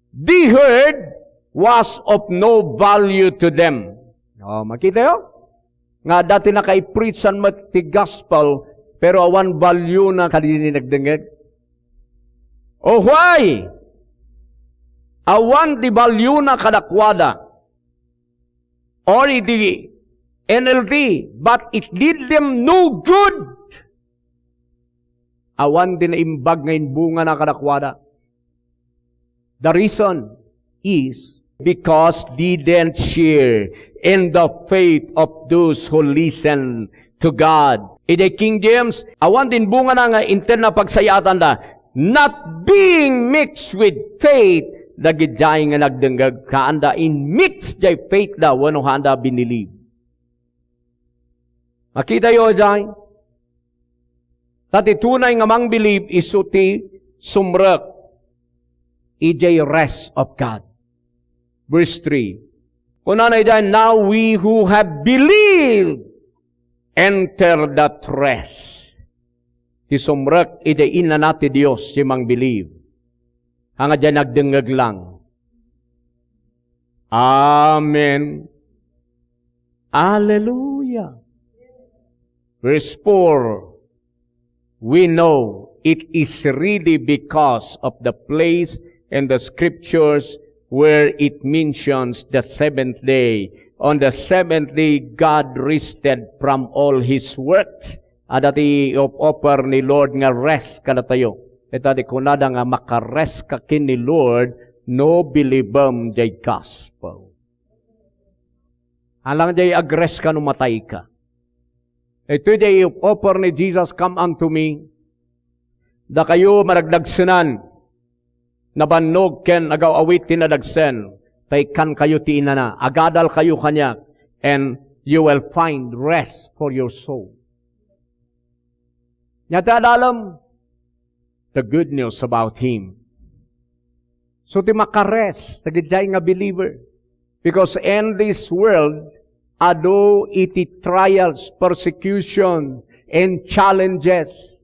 they heard was of no value to them. Oh, makitayo? Nga adda ti nakaipreachan met ti gospel, pero awan value na kadagiti nagdengngeg. Oh, why? Awan ti value na kadakuada. Or iti N L T, but it did them no good. Awan ti naimbag nga imbungana kadakuada. The reason is because they didn't share in the faith of those who listen to God. Iti King James, awan ti imbungana nga inted na pagsayaatanda, not being mixed with faith, dagidiay nga nagdengngeg, haanda inmix diay faith da wenno haanda binilib. Makitayo diay? Ta ti tunay nga mangbilib isu ti sumrek idiay rest of God. Verse three. Kunana idiay, "Now we who have believed enter that rest." Ti sumrek idiay innana ti Dios ti mangbilib. Haan nga diay nagdengngeg lang. Amen. Alleluia. Verse four, we know it is really because of the place in the scriptures where it mentions the seventh day. On the seventh day, God rested from all his works. Adda ti op-, offer ni Lord nga rest kadatayo. Ita ti kunada nga makarest ka ken ni Lord no bilibem diay gospel. Alang diay agrest ka no matay ka. Itoy diay offer ni Jesus, "Come unto me." Dakayo madagdagsenan, nabannog ken agaw-awit ti nadagsen, ta ikkankayo ti inana, agadalkayo kaniak, and you will find rest for your soul. Nia ti adalem, the good news about Him. So, ti makarest, dagidiay nga believer. Because in this world, adu iti trials, persecution, and challenges.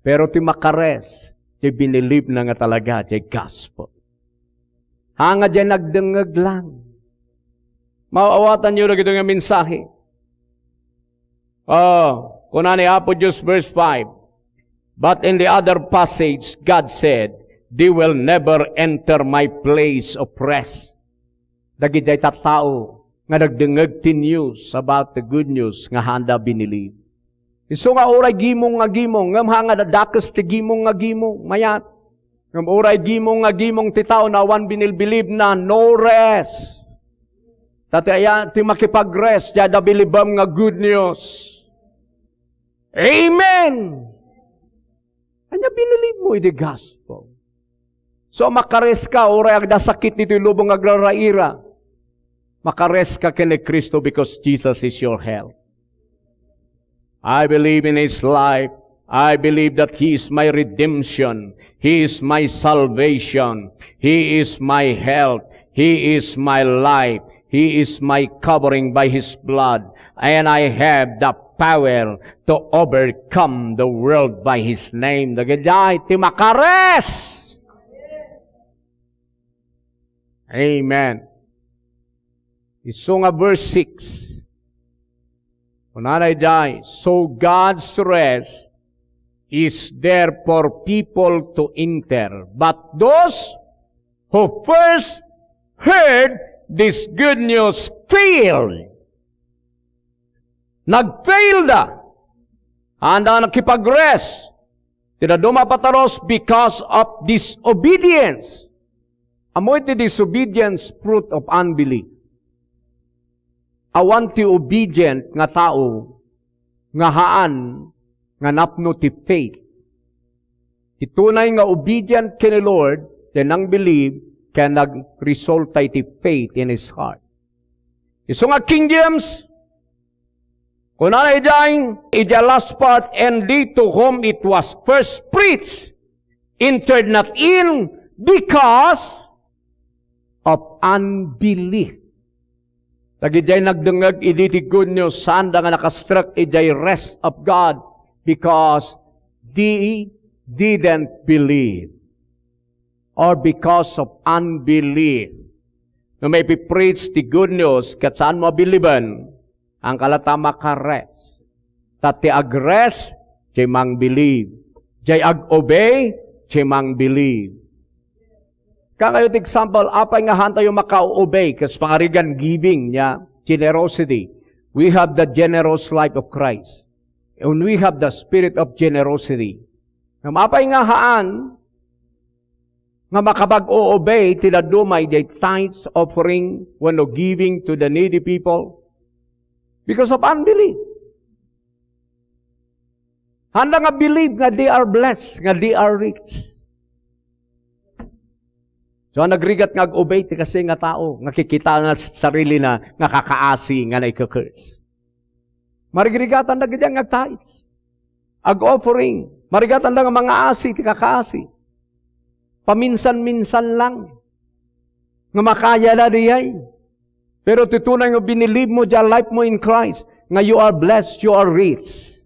Pero ti makarest, ti binilibna nga talaga, ti gospel. Haan nga diay nagdengngeg lang. Maawatanyo dagitoy nga mensahe. Oh, kuna ni Apo Dios, verse five, "But in the other passage, God said, 'They will never enter my place of rest.'" Dagidiay tattao nga nagdengngeg ti news about the good news nga haanda binilib. Isu nga uray gimong nga gimong, ngem haan nga dakes ti gimong nga gimong, mayat. Ngem uray gimong nga gimong ti tao, no awan binilbilibna, no rest. Ta ti aya-, ti makipag-rest, diay adda bilibem nga good news. Amen! Ania binilibmo iti gospel? So, makarest ka, uray adda sakit ditoy lubong nga agraraira. Makares ka ken ni Cristo because Jesus is your help. I believe in His life. I believe that He is my redemption. He is my salvation. He is my health. He is my life. He is my covering by His blood. And I have the power to overcome the world by His name. Dagiti ay ti makares. Amen. Isu nga verse six. Kunana idiay, "So God's rest is there for people to enter. But those who first heard this good news failed." Nagfailda. Anda nakipag-rest. Ti dadduma a pataros because of disobedience. Ammo iti disobedience, fruit of unbelief. Awan ti obedient nga tao nga haan nga napno ti faith. Ti tunay nga obedient ken ni Lord, ti nang-believe, ken nagresulta iti faith in his heart. Isu nga King James, kunana idiay, idiay last part, "And they to whom it was first preached entered not in because of unbelief." Dagidiay nagdengngeg idi ti good news, saanda nga nakastrek idiay rest of God because they didn't believe. Or because of unbelief. No maipipreach ti good news ket saanmo a biliben, haan ka latta a makares. Ta ti agres, ti mangbilib. Diay ag-obey, ti mangbilib. Kangayo ti example, apay nga haantayo makaobey kas pangarigan giving nia generosity? We have the generous life of Christ. And we have the spirit of generosity. Ngem apay nga haan nga makapag-oobey ti dadduma idiay tithes, offering, wenno giving to the needy people? Because of unbelief. Haanda nga believe nga they are blessed, nga they are rich. So, nagrigat nga ag-obey ti kasi nga tao, nga kikita nga sarili na nga kakaasi, nga naika-curse. Marigrigatanda gidi nga ag-tithes, ag-offering. Marigatanda nga mangaasi ti kakaasi. Paminsan-minsan lang. Nga makayada diay. Pero ti tunay nga binilib mo, diay life mo in Christ, nga you are blessed, you are rich.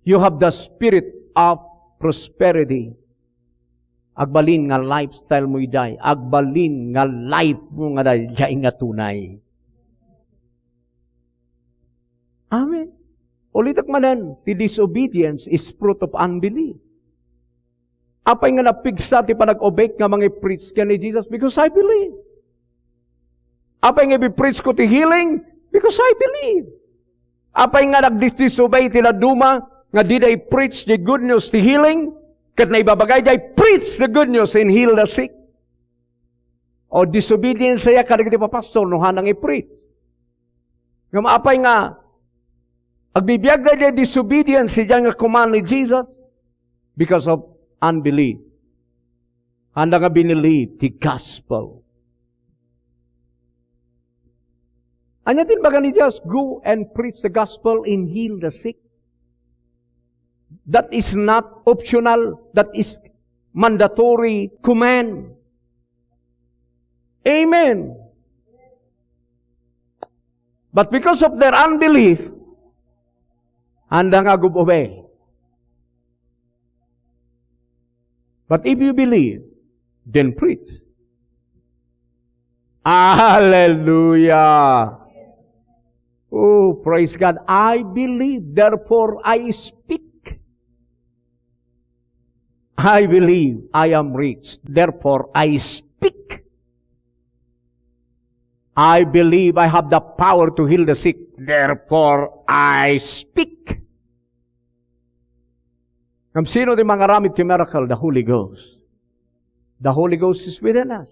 You have the spirit of prosperity. Agbalin nga lifestyle mo idiay. Agbalin nga life mo nga daydiay nga tunay. Amen. Ulitek manen, ti disobedience is fruit of unbelief. Apay nga napigsa ti panag-obeyk nga mangi-preach ken ni Jesus? Because I believe. Apay nga ipi-preach ko ti healing? Because I believe. Apay nga nagdis-disobey ti dadduma nga dida i-preach the good news ti healing? Ket naibabagayda, "Preach the good news and heal the sick." O, disobedience aya kadagiti papastor no hanang i-preach. Ngem apay nga agbibiag daydiay disobedience idiay nga command ni Jesus? Because of unbelief. Haanda nga binilib ti gospel. Ania ti imbaga ni Jesus? "Go and preach the gospel and heal the sick." That is not optional. That is mandatory command. Amen. But because of their unbelief, haanda nga ag-obey. But if you believe, then preach. Hallelujah. Oh, praise God. I believe, therefore I speak. I believe I am rich, therefore I speak. I believe I have the power to heal the sick, therefore I speak. Ngem sino ti mangaramid ti miracle? The Holy Ghost. The Holy Ghost is within us.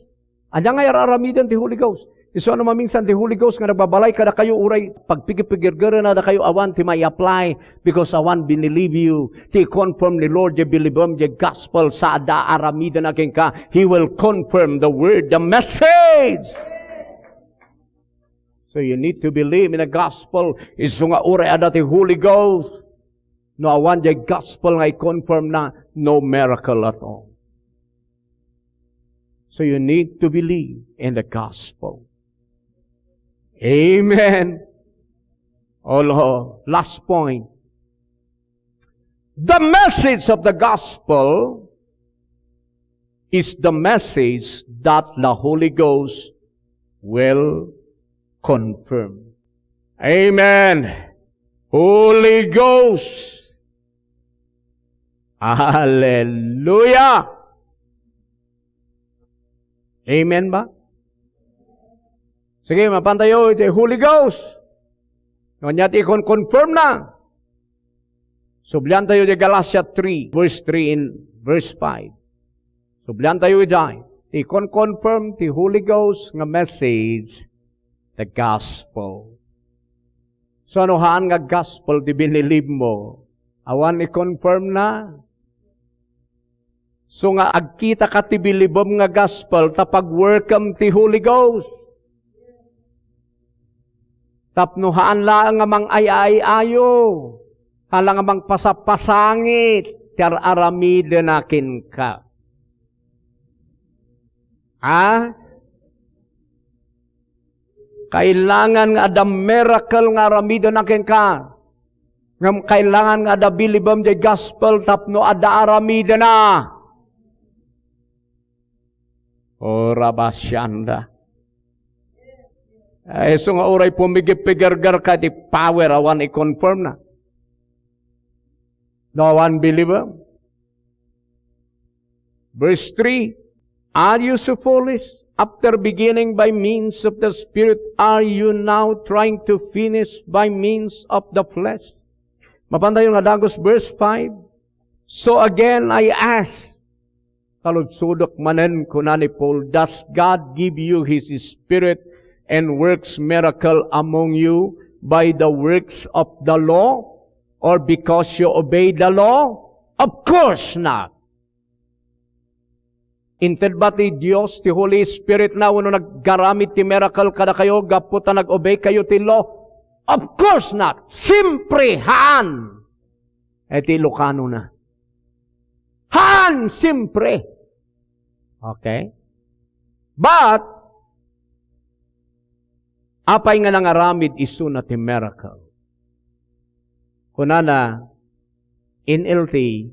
Ania nga ar-aramiden ti Holy Ghost? Isu no maminsan ti Holy Ghost nga nagbabalay kadakayo, uray pagpigipigirgirena dakayo, awan ti mai-apply, because awan binilib you. Ti confirm ni Lord, diay bilibem, diay gospel, sa adda aramiden a kenka, He will confirm the word, the message. So you need to believe in the gospel. Isu nga uray adda ti Holy Ghost, no awan diay gospel nga i-confirm na, no miracle at all. So you need to believe in the gospel. Amen. Oh Lord, last point. The message of the gospel is the message that the Holy Ghost will confirm. Amen. Holy Ghost. Hallelujah. Amen ba? Sige, mapantayo iti Holy Ghost. No ania ti ikon-confirm na. Subliantayo di Galatia three, verse three and verse five. Subliantayo idiay. Ikon-confirm ti Holy Ghost nga message, the gospel. So, no haan nga gospel ti binilib mo, awan i-confirm na. So nga agkitaka ti bilibem nga gospel, ta pagwerkem ti Holy Ghost. Tapno haan laeng nga mangay-ay-ayo, haan laeng nga mangpasapasangit ti ar-aramidena kenka. Ha? Kailangan nga adda miracle nga aramidena kenka. Ngem kailangan nga adda bilibem diay gospel tapno adda aramidena. O, rabasianda. Ay, isu nga uray pumigit-pigergerka iti power, awan i-confirm na. No awan bilibem. Verse three, "Are you so foolish? After beginning by means of the Spirit, are you now trying to finish by means of the flesh?" Mapantayo nga dagus, verse five, "So again, I ask," kaludsodek manen, kuna ni Paul, "Does God give you His Spirit and works miracle among you by the works of the law, or because you obey the law? Of course not." Inted ba ti Dios ti Holy Spirit na wenno naggaramid ti miracle kadakayo gapu ta nag-obey kayo ti law? Of course not. Simpre, haan. Iti Ilocano na. Haan, simpre. Okay? But, apay nga nangaramid isuna ti miracle? Kunana, N L T,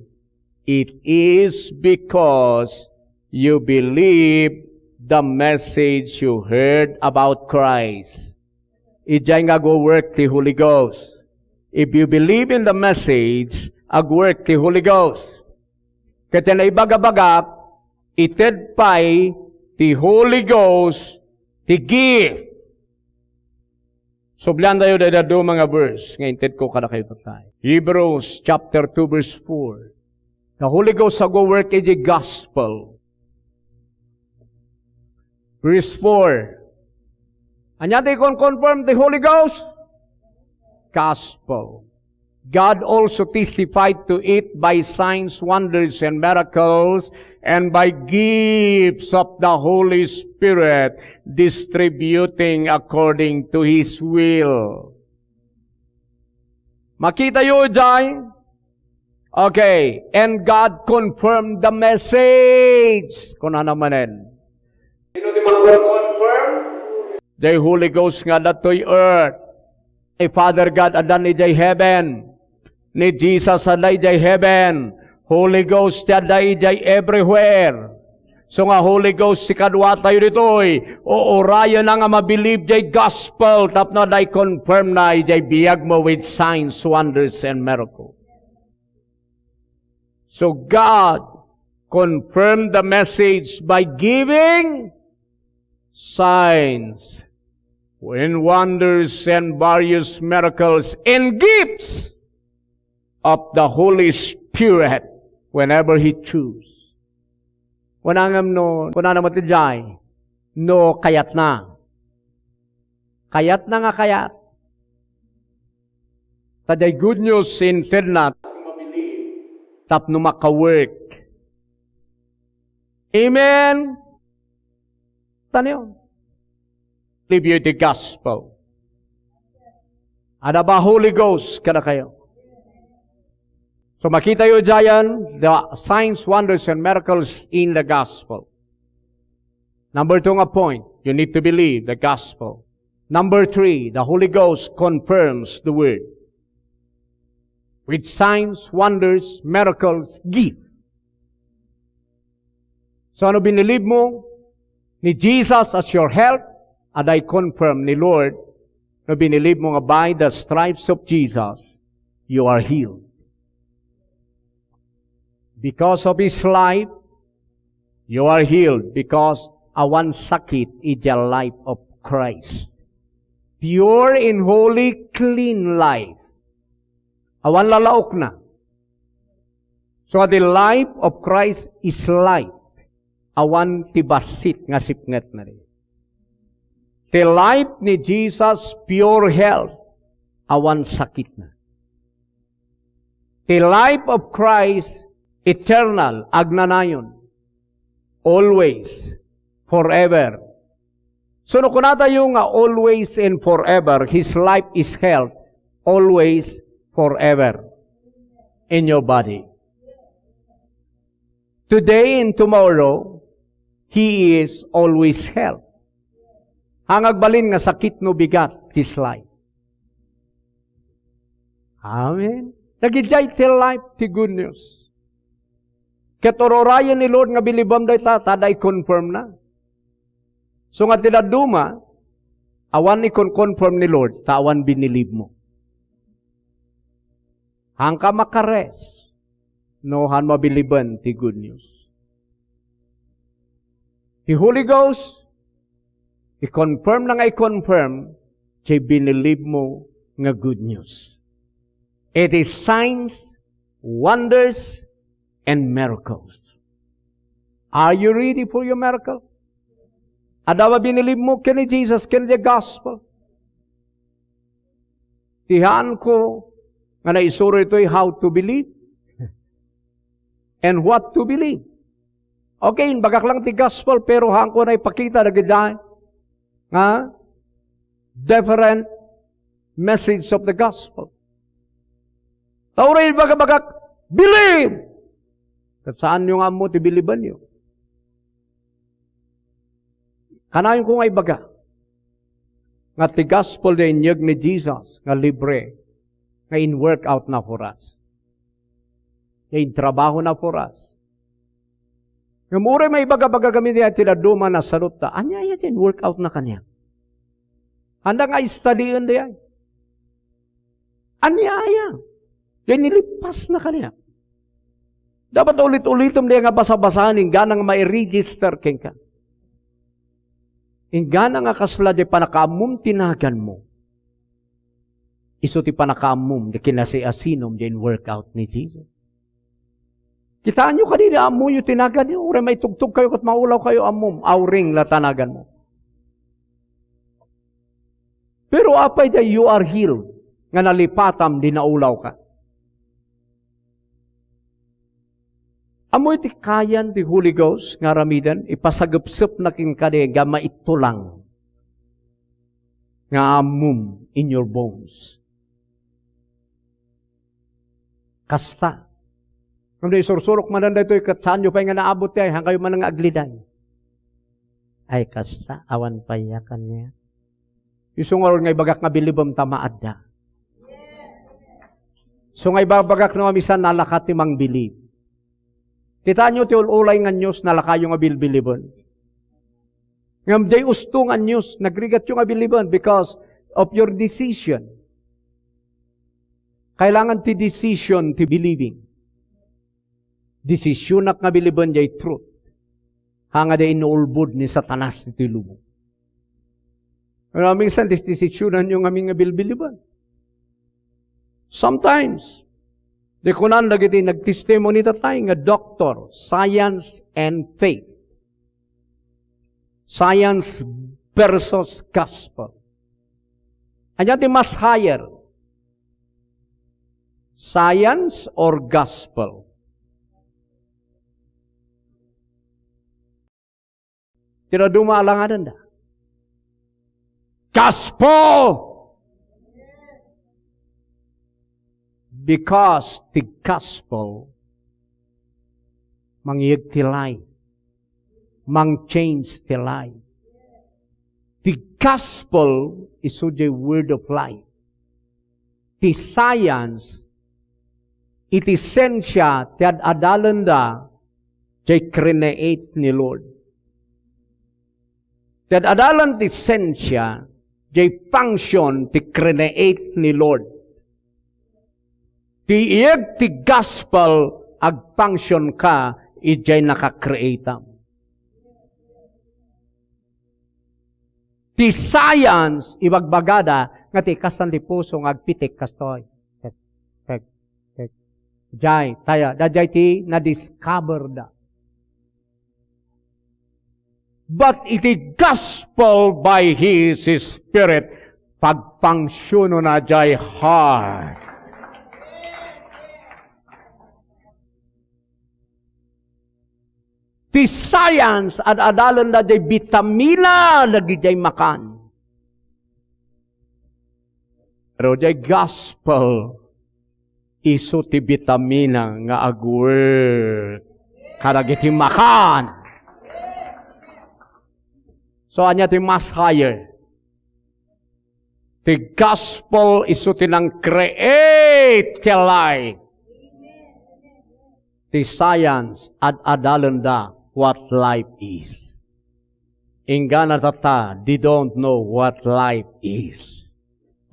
"It is because you believe the message you heard about Christ." Idiay nga agwo-work ti Holy Ghost. If you believe in the message, agwork ti Holy Ghost. Ket ti naibagabagak, ited pay ti Holy Ghost ti gift. Subliantayo dayta duma nga verse nga intedko kadakayo tatay. Hebrews chapter two, verse four. The Holy Ghost agwo-work iti gospel. Verse four. Ania ti ikon-confirm ti Holy Ghost? Gospel. "God also testified to it by signs, wonders, and miracles, and by gifts of the Holy Spirit, distributing according to His will." Makitayo idiay. Okay. "And God confirmed the message." Kunana manen. Sino ti mangkon-confirm? Diay Holy Ghost nga adda toy earth. Ni Father God adda idiay heaven. Ni Jesus adda idiay heaven. Holy Ghost ti adda idiay everywhere. So nga Holy Ghost ti kaduatayo ditoy, uurayenna nga mabilib diay gospel tapno adda i-confirm na idiay biag mo with signs, wonders, and miracles. So God confirmed the message by giving signs and wonders and various miracles and gifts of the Holy Spirit whenever He choose. Kunana ngem no, kunana met idiay, no kayatna. Kayatna nga kayat. Ta diay good news intedna tapno makawork. Amen. Tanyo. Believe you the gospel. Adda ba Holy Ghost kadakayo? So makitayo diayen, the signs, wonders, and miracles in the gospel. Number two nga point, you need to believe the gospel. Number three, the Holy Ghost confirms the word with signs, wonders, miracles, gift. So, no binilib mo ni Jesus as your health, adda i-confirm ni Lord. No binilib mo nga by the stripes of Jesus, you are healed. Because of His life, you are healed. Because awan sakit iti life of Christ. Pure and holy, clean life. Awan lalaokna. So, the life of Christ is life. Awan ti bassit nga sipngetna. Ti life ni Jesus, pure health. Awan sakitna. The life of Christ, eternal, agnanayon, always, forever. So, no kunatayo nga always and forever, His life is health, always, forever, in your body. Today and tomorrow, He is always health. Ang agbalin nga sakit no bigat, His life. Amen. Dagidiay ti life, ti good news. Ket ururayen ni Lord nga bilibem dayta, ta adda i-confirm na. So nga ti dadduma, awan ikon-confirm ni Lord, ta awan binilib mo. Hanka makares, no han mabiliben ti good news. Ti Holy Ghost, i-confirm na nga i-confirm, ti binilib mo nga good news. It is signs, wonders, and miracles. Are you ready for your miracle? Adda ba binilib mo ken ni Jesus, ken the gospel? Ti haanko nga naisuro itoy how to believe and what to believe. Okay, inbagak lang ti gospel, pero haanko naipakita dagiti nga different message of the gospel. Ta uray ibagabagak, "Believe!" Ket saanyo nga ammo ti bilibanyo. Kanayon ko nga ibaga nga ti gospel nga inyeg ni Jesus nga libre, nga in-work out na for us. Nga intrabaho na for us. Ngem uray maibaga-baga kami diay ti dadduma, nasalutta. Ania aya ti in-work out na kaniak? Anda nga study'en diay? Ania aya? Diay nilipas na kaniak. Dapat ulit-ulitem diay nga basa-basaen, inggana nga mai-register kenka. Inggana nga kasla diay pannakaammom ti naganmo. Isu ti pannakaammom, diay kinasiasinom, diay in-work out ni Jesus. Kitaenyo kadi ti ammoyo ti naganyo, uray maitugtog kayo ket maulaw kayo ammom, auring la ta naganmo. Pero apay diay you are healed, nga nalipatam di naulawka? Ammoyo ti kayan ti Holy Ghost nga aramiden, ipasagepsepna kenka diay nga maitulang nga ammom in your bones. Kasta. Ngem no isursurok manen daytoy, ket saanyo pay nga naabut ti ay, hankayo manen nga agliday. Ay, kasta, awan pay a kaniak. Isu ngarud nga ibagak nga bilibem ta maadda. Isu nga ibabagak no, mamisan nalaka ti mangbilib. Kitaenyo ti ul-ulay nga news, nalakayo nga bilbiliben. Ngem diay usto nga news, nagrigatyo nga biliben because of your decision. Kailangan ti decision ti believing. Desisionak nga biliben diay truth. Haan nga diay inuulbod ni Satanas iti lubong. Pero minsan, dis-, desisionanyo ngamin nga bilbiliben. Sometimes, di kunan dagiti nagtestimony tatay nga doctor, science and faith. Science versus gospel. Ania ti mas higher? Science or gospel? Ti dadduma alangadenda. Gospel! Because the gospel, mangyeg ti life, mang-change ti life. The gospel is the word of life. Ti science, iti siensia ti ad-adalenda, jay create ni Lord. Ti ad-adalan ti siensia, jay function ti create ni Lord. Ti iyeg ti gospel, agfunction ka, ijay naka-create-am. Ti science, ibagbagada, nga ti kasan ti puso nga agpitik kastoy. Tek, tek, tek. Jay, taya, dayjay ti na-discover da. But iti gospel by His Spirit, pagpangsiunona jay heart. Ti science, ad-adalenda jay bitamina dagidiay makan. Pero jay gospel, isu ti bitamina nga agwork kadagiti makan. So, ania ti mas higher? Ti gospel isu ti nang-create ti life. Ti science, ad-adalenda what life is. Inggana tatta, they don't know what life is.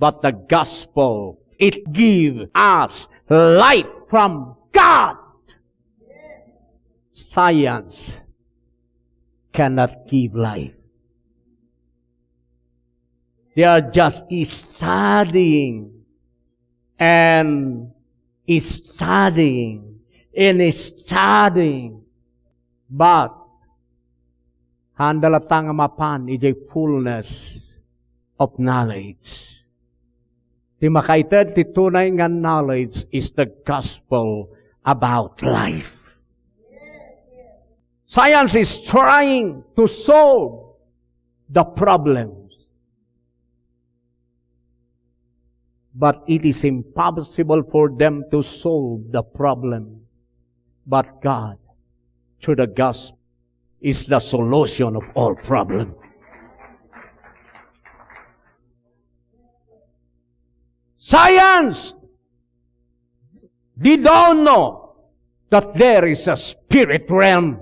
But the gospel, it give us life from God. Science cannot give life. They are just studying and studying and studying. But, haanda latta nga mapan idiay fullness of knowledge. Ti makaited ti tunay nga knowledge is the gospel about life. Science is trying to solve the problems. But it is impossible for them to solve the problem. But God, through the gospel, is the solution of all problem. Science, they don't know that there is a spirit realm.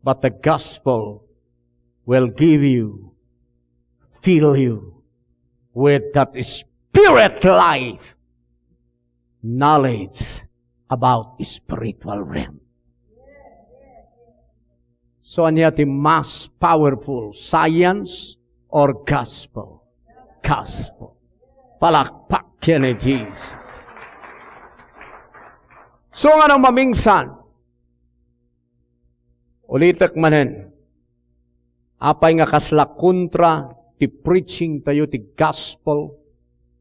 But the gospel will give you, fill you with that spirit life, knowledge about spiritual realm. So, ania ti mas powerful, science or gospel? Gospel. Palakpak ken ni Jesus. So, nga no mamingsan, ulitek manen, apay nga kasla kontra ti preaching tayo ti gospel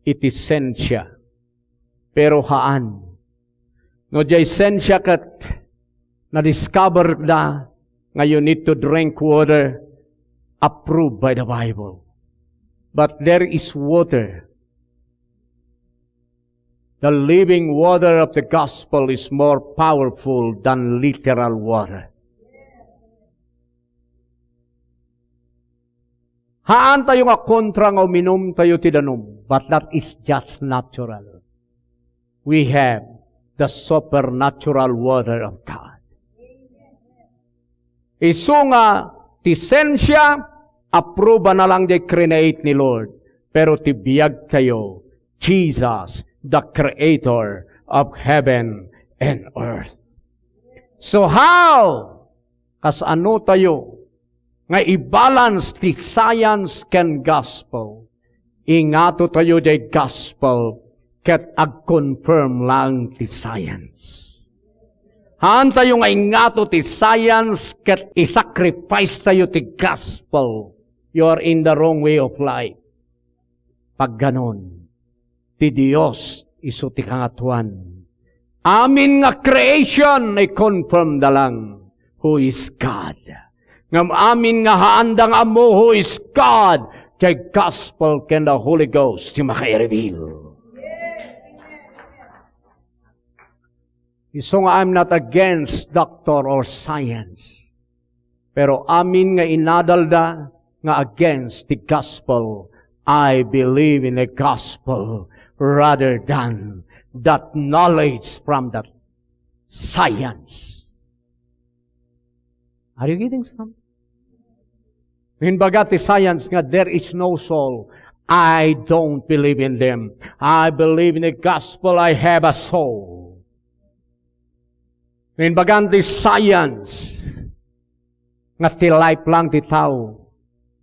iti sensia? Pero haan. No diay sensia ket na-discover da nga you need to drink water approved by the Bible. But there is water. The living water of the gospel is more powerful than literal water. Haan tayo nga kontra nga uminum tayo ti danum, but that is just natural. We have the supernatural water of God. Isu nga ti sensia, apruba na lang di create ni Lord, pero ti biag tayo, Jesus, the creator of heaven and earth. So how? Kasano tayo nga i-balance ti science ken gospel? Ingato tayo diay gospel ket ag-confirm lang ti science. Haan tayo nga ingato ti science ket i-sacrifice tayo ti gospel. You are in the wrong way of life. Pagganon, ti Dios isu ti kangatoan. Amin nga creation, i-confirm da lang who is God. Ngem amin nga haanda nga ammo who is God, ti gospel ken the Holy Ghost ti makairibir. Isu nga I'm not against doctor or science. Pero amin nga inadalda nga against the gospel, I believe in the gospel rather than that knowledge from that science. Are you getting something? Imbaga ti science nga there is no soul, I don't believe in them. I believe in the gospel, I have a soul. Imbaga ti science nga ti life lang ti tao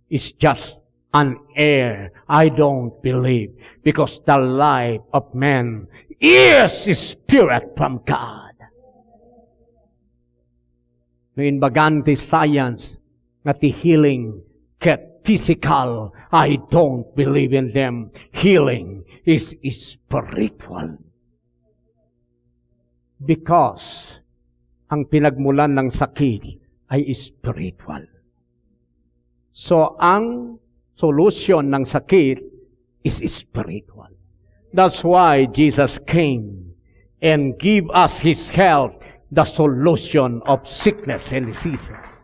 is just an air. I don't believe, because the life of man is spirit from God. No imbagan ti science nga ti healing ket physical, I don't believe in them. Healing is spiritual. Because ang pinagmulan ng sakit ay spiritual. So, ang solusyon ng sakit is spiritual. That's why Jesus came and give us His health, the solution of sickness and diseases.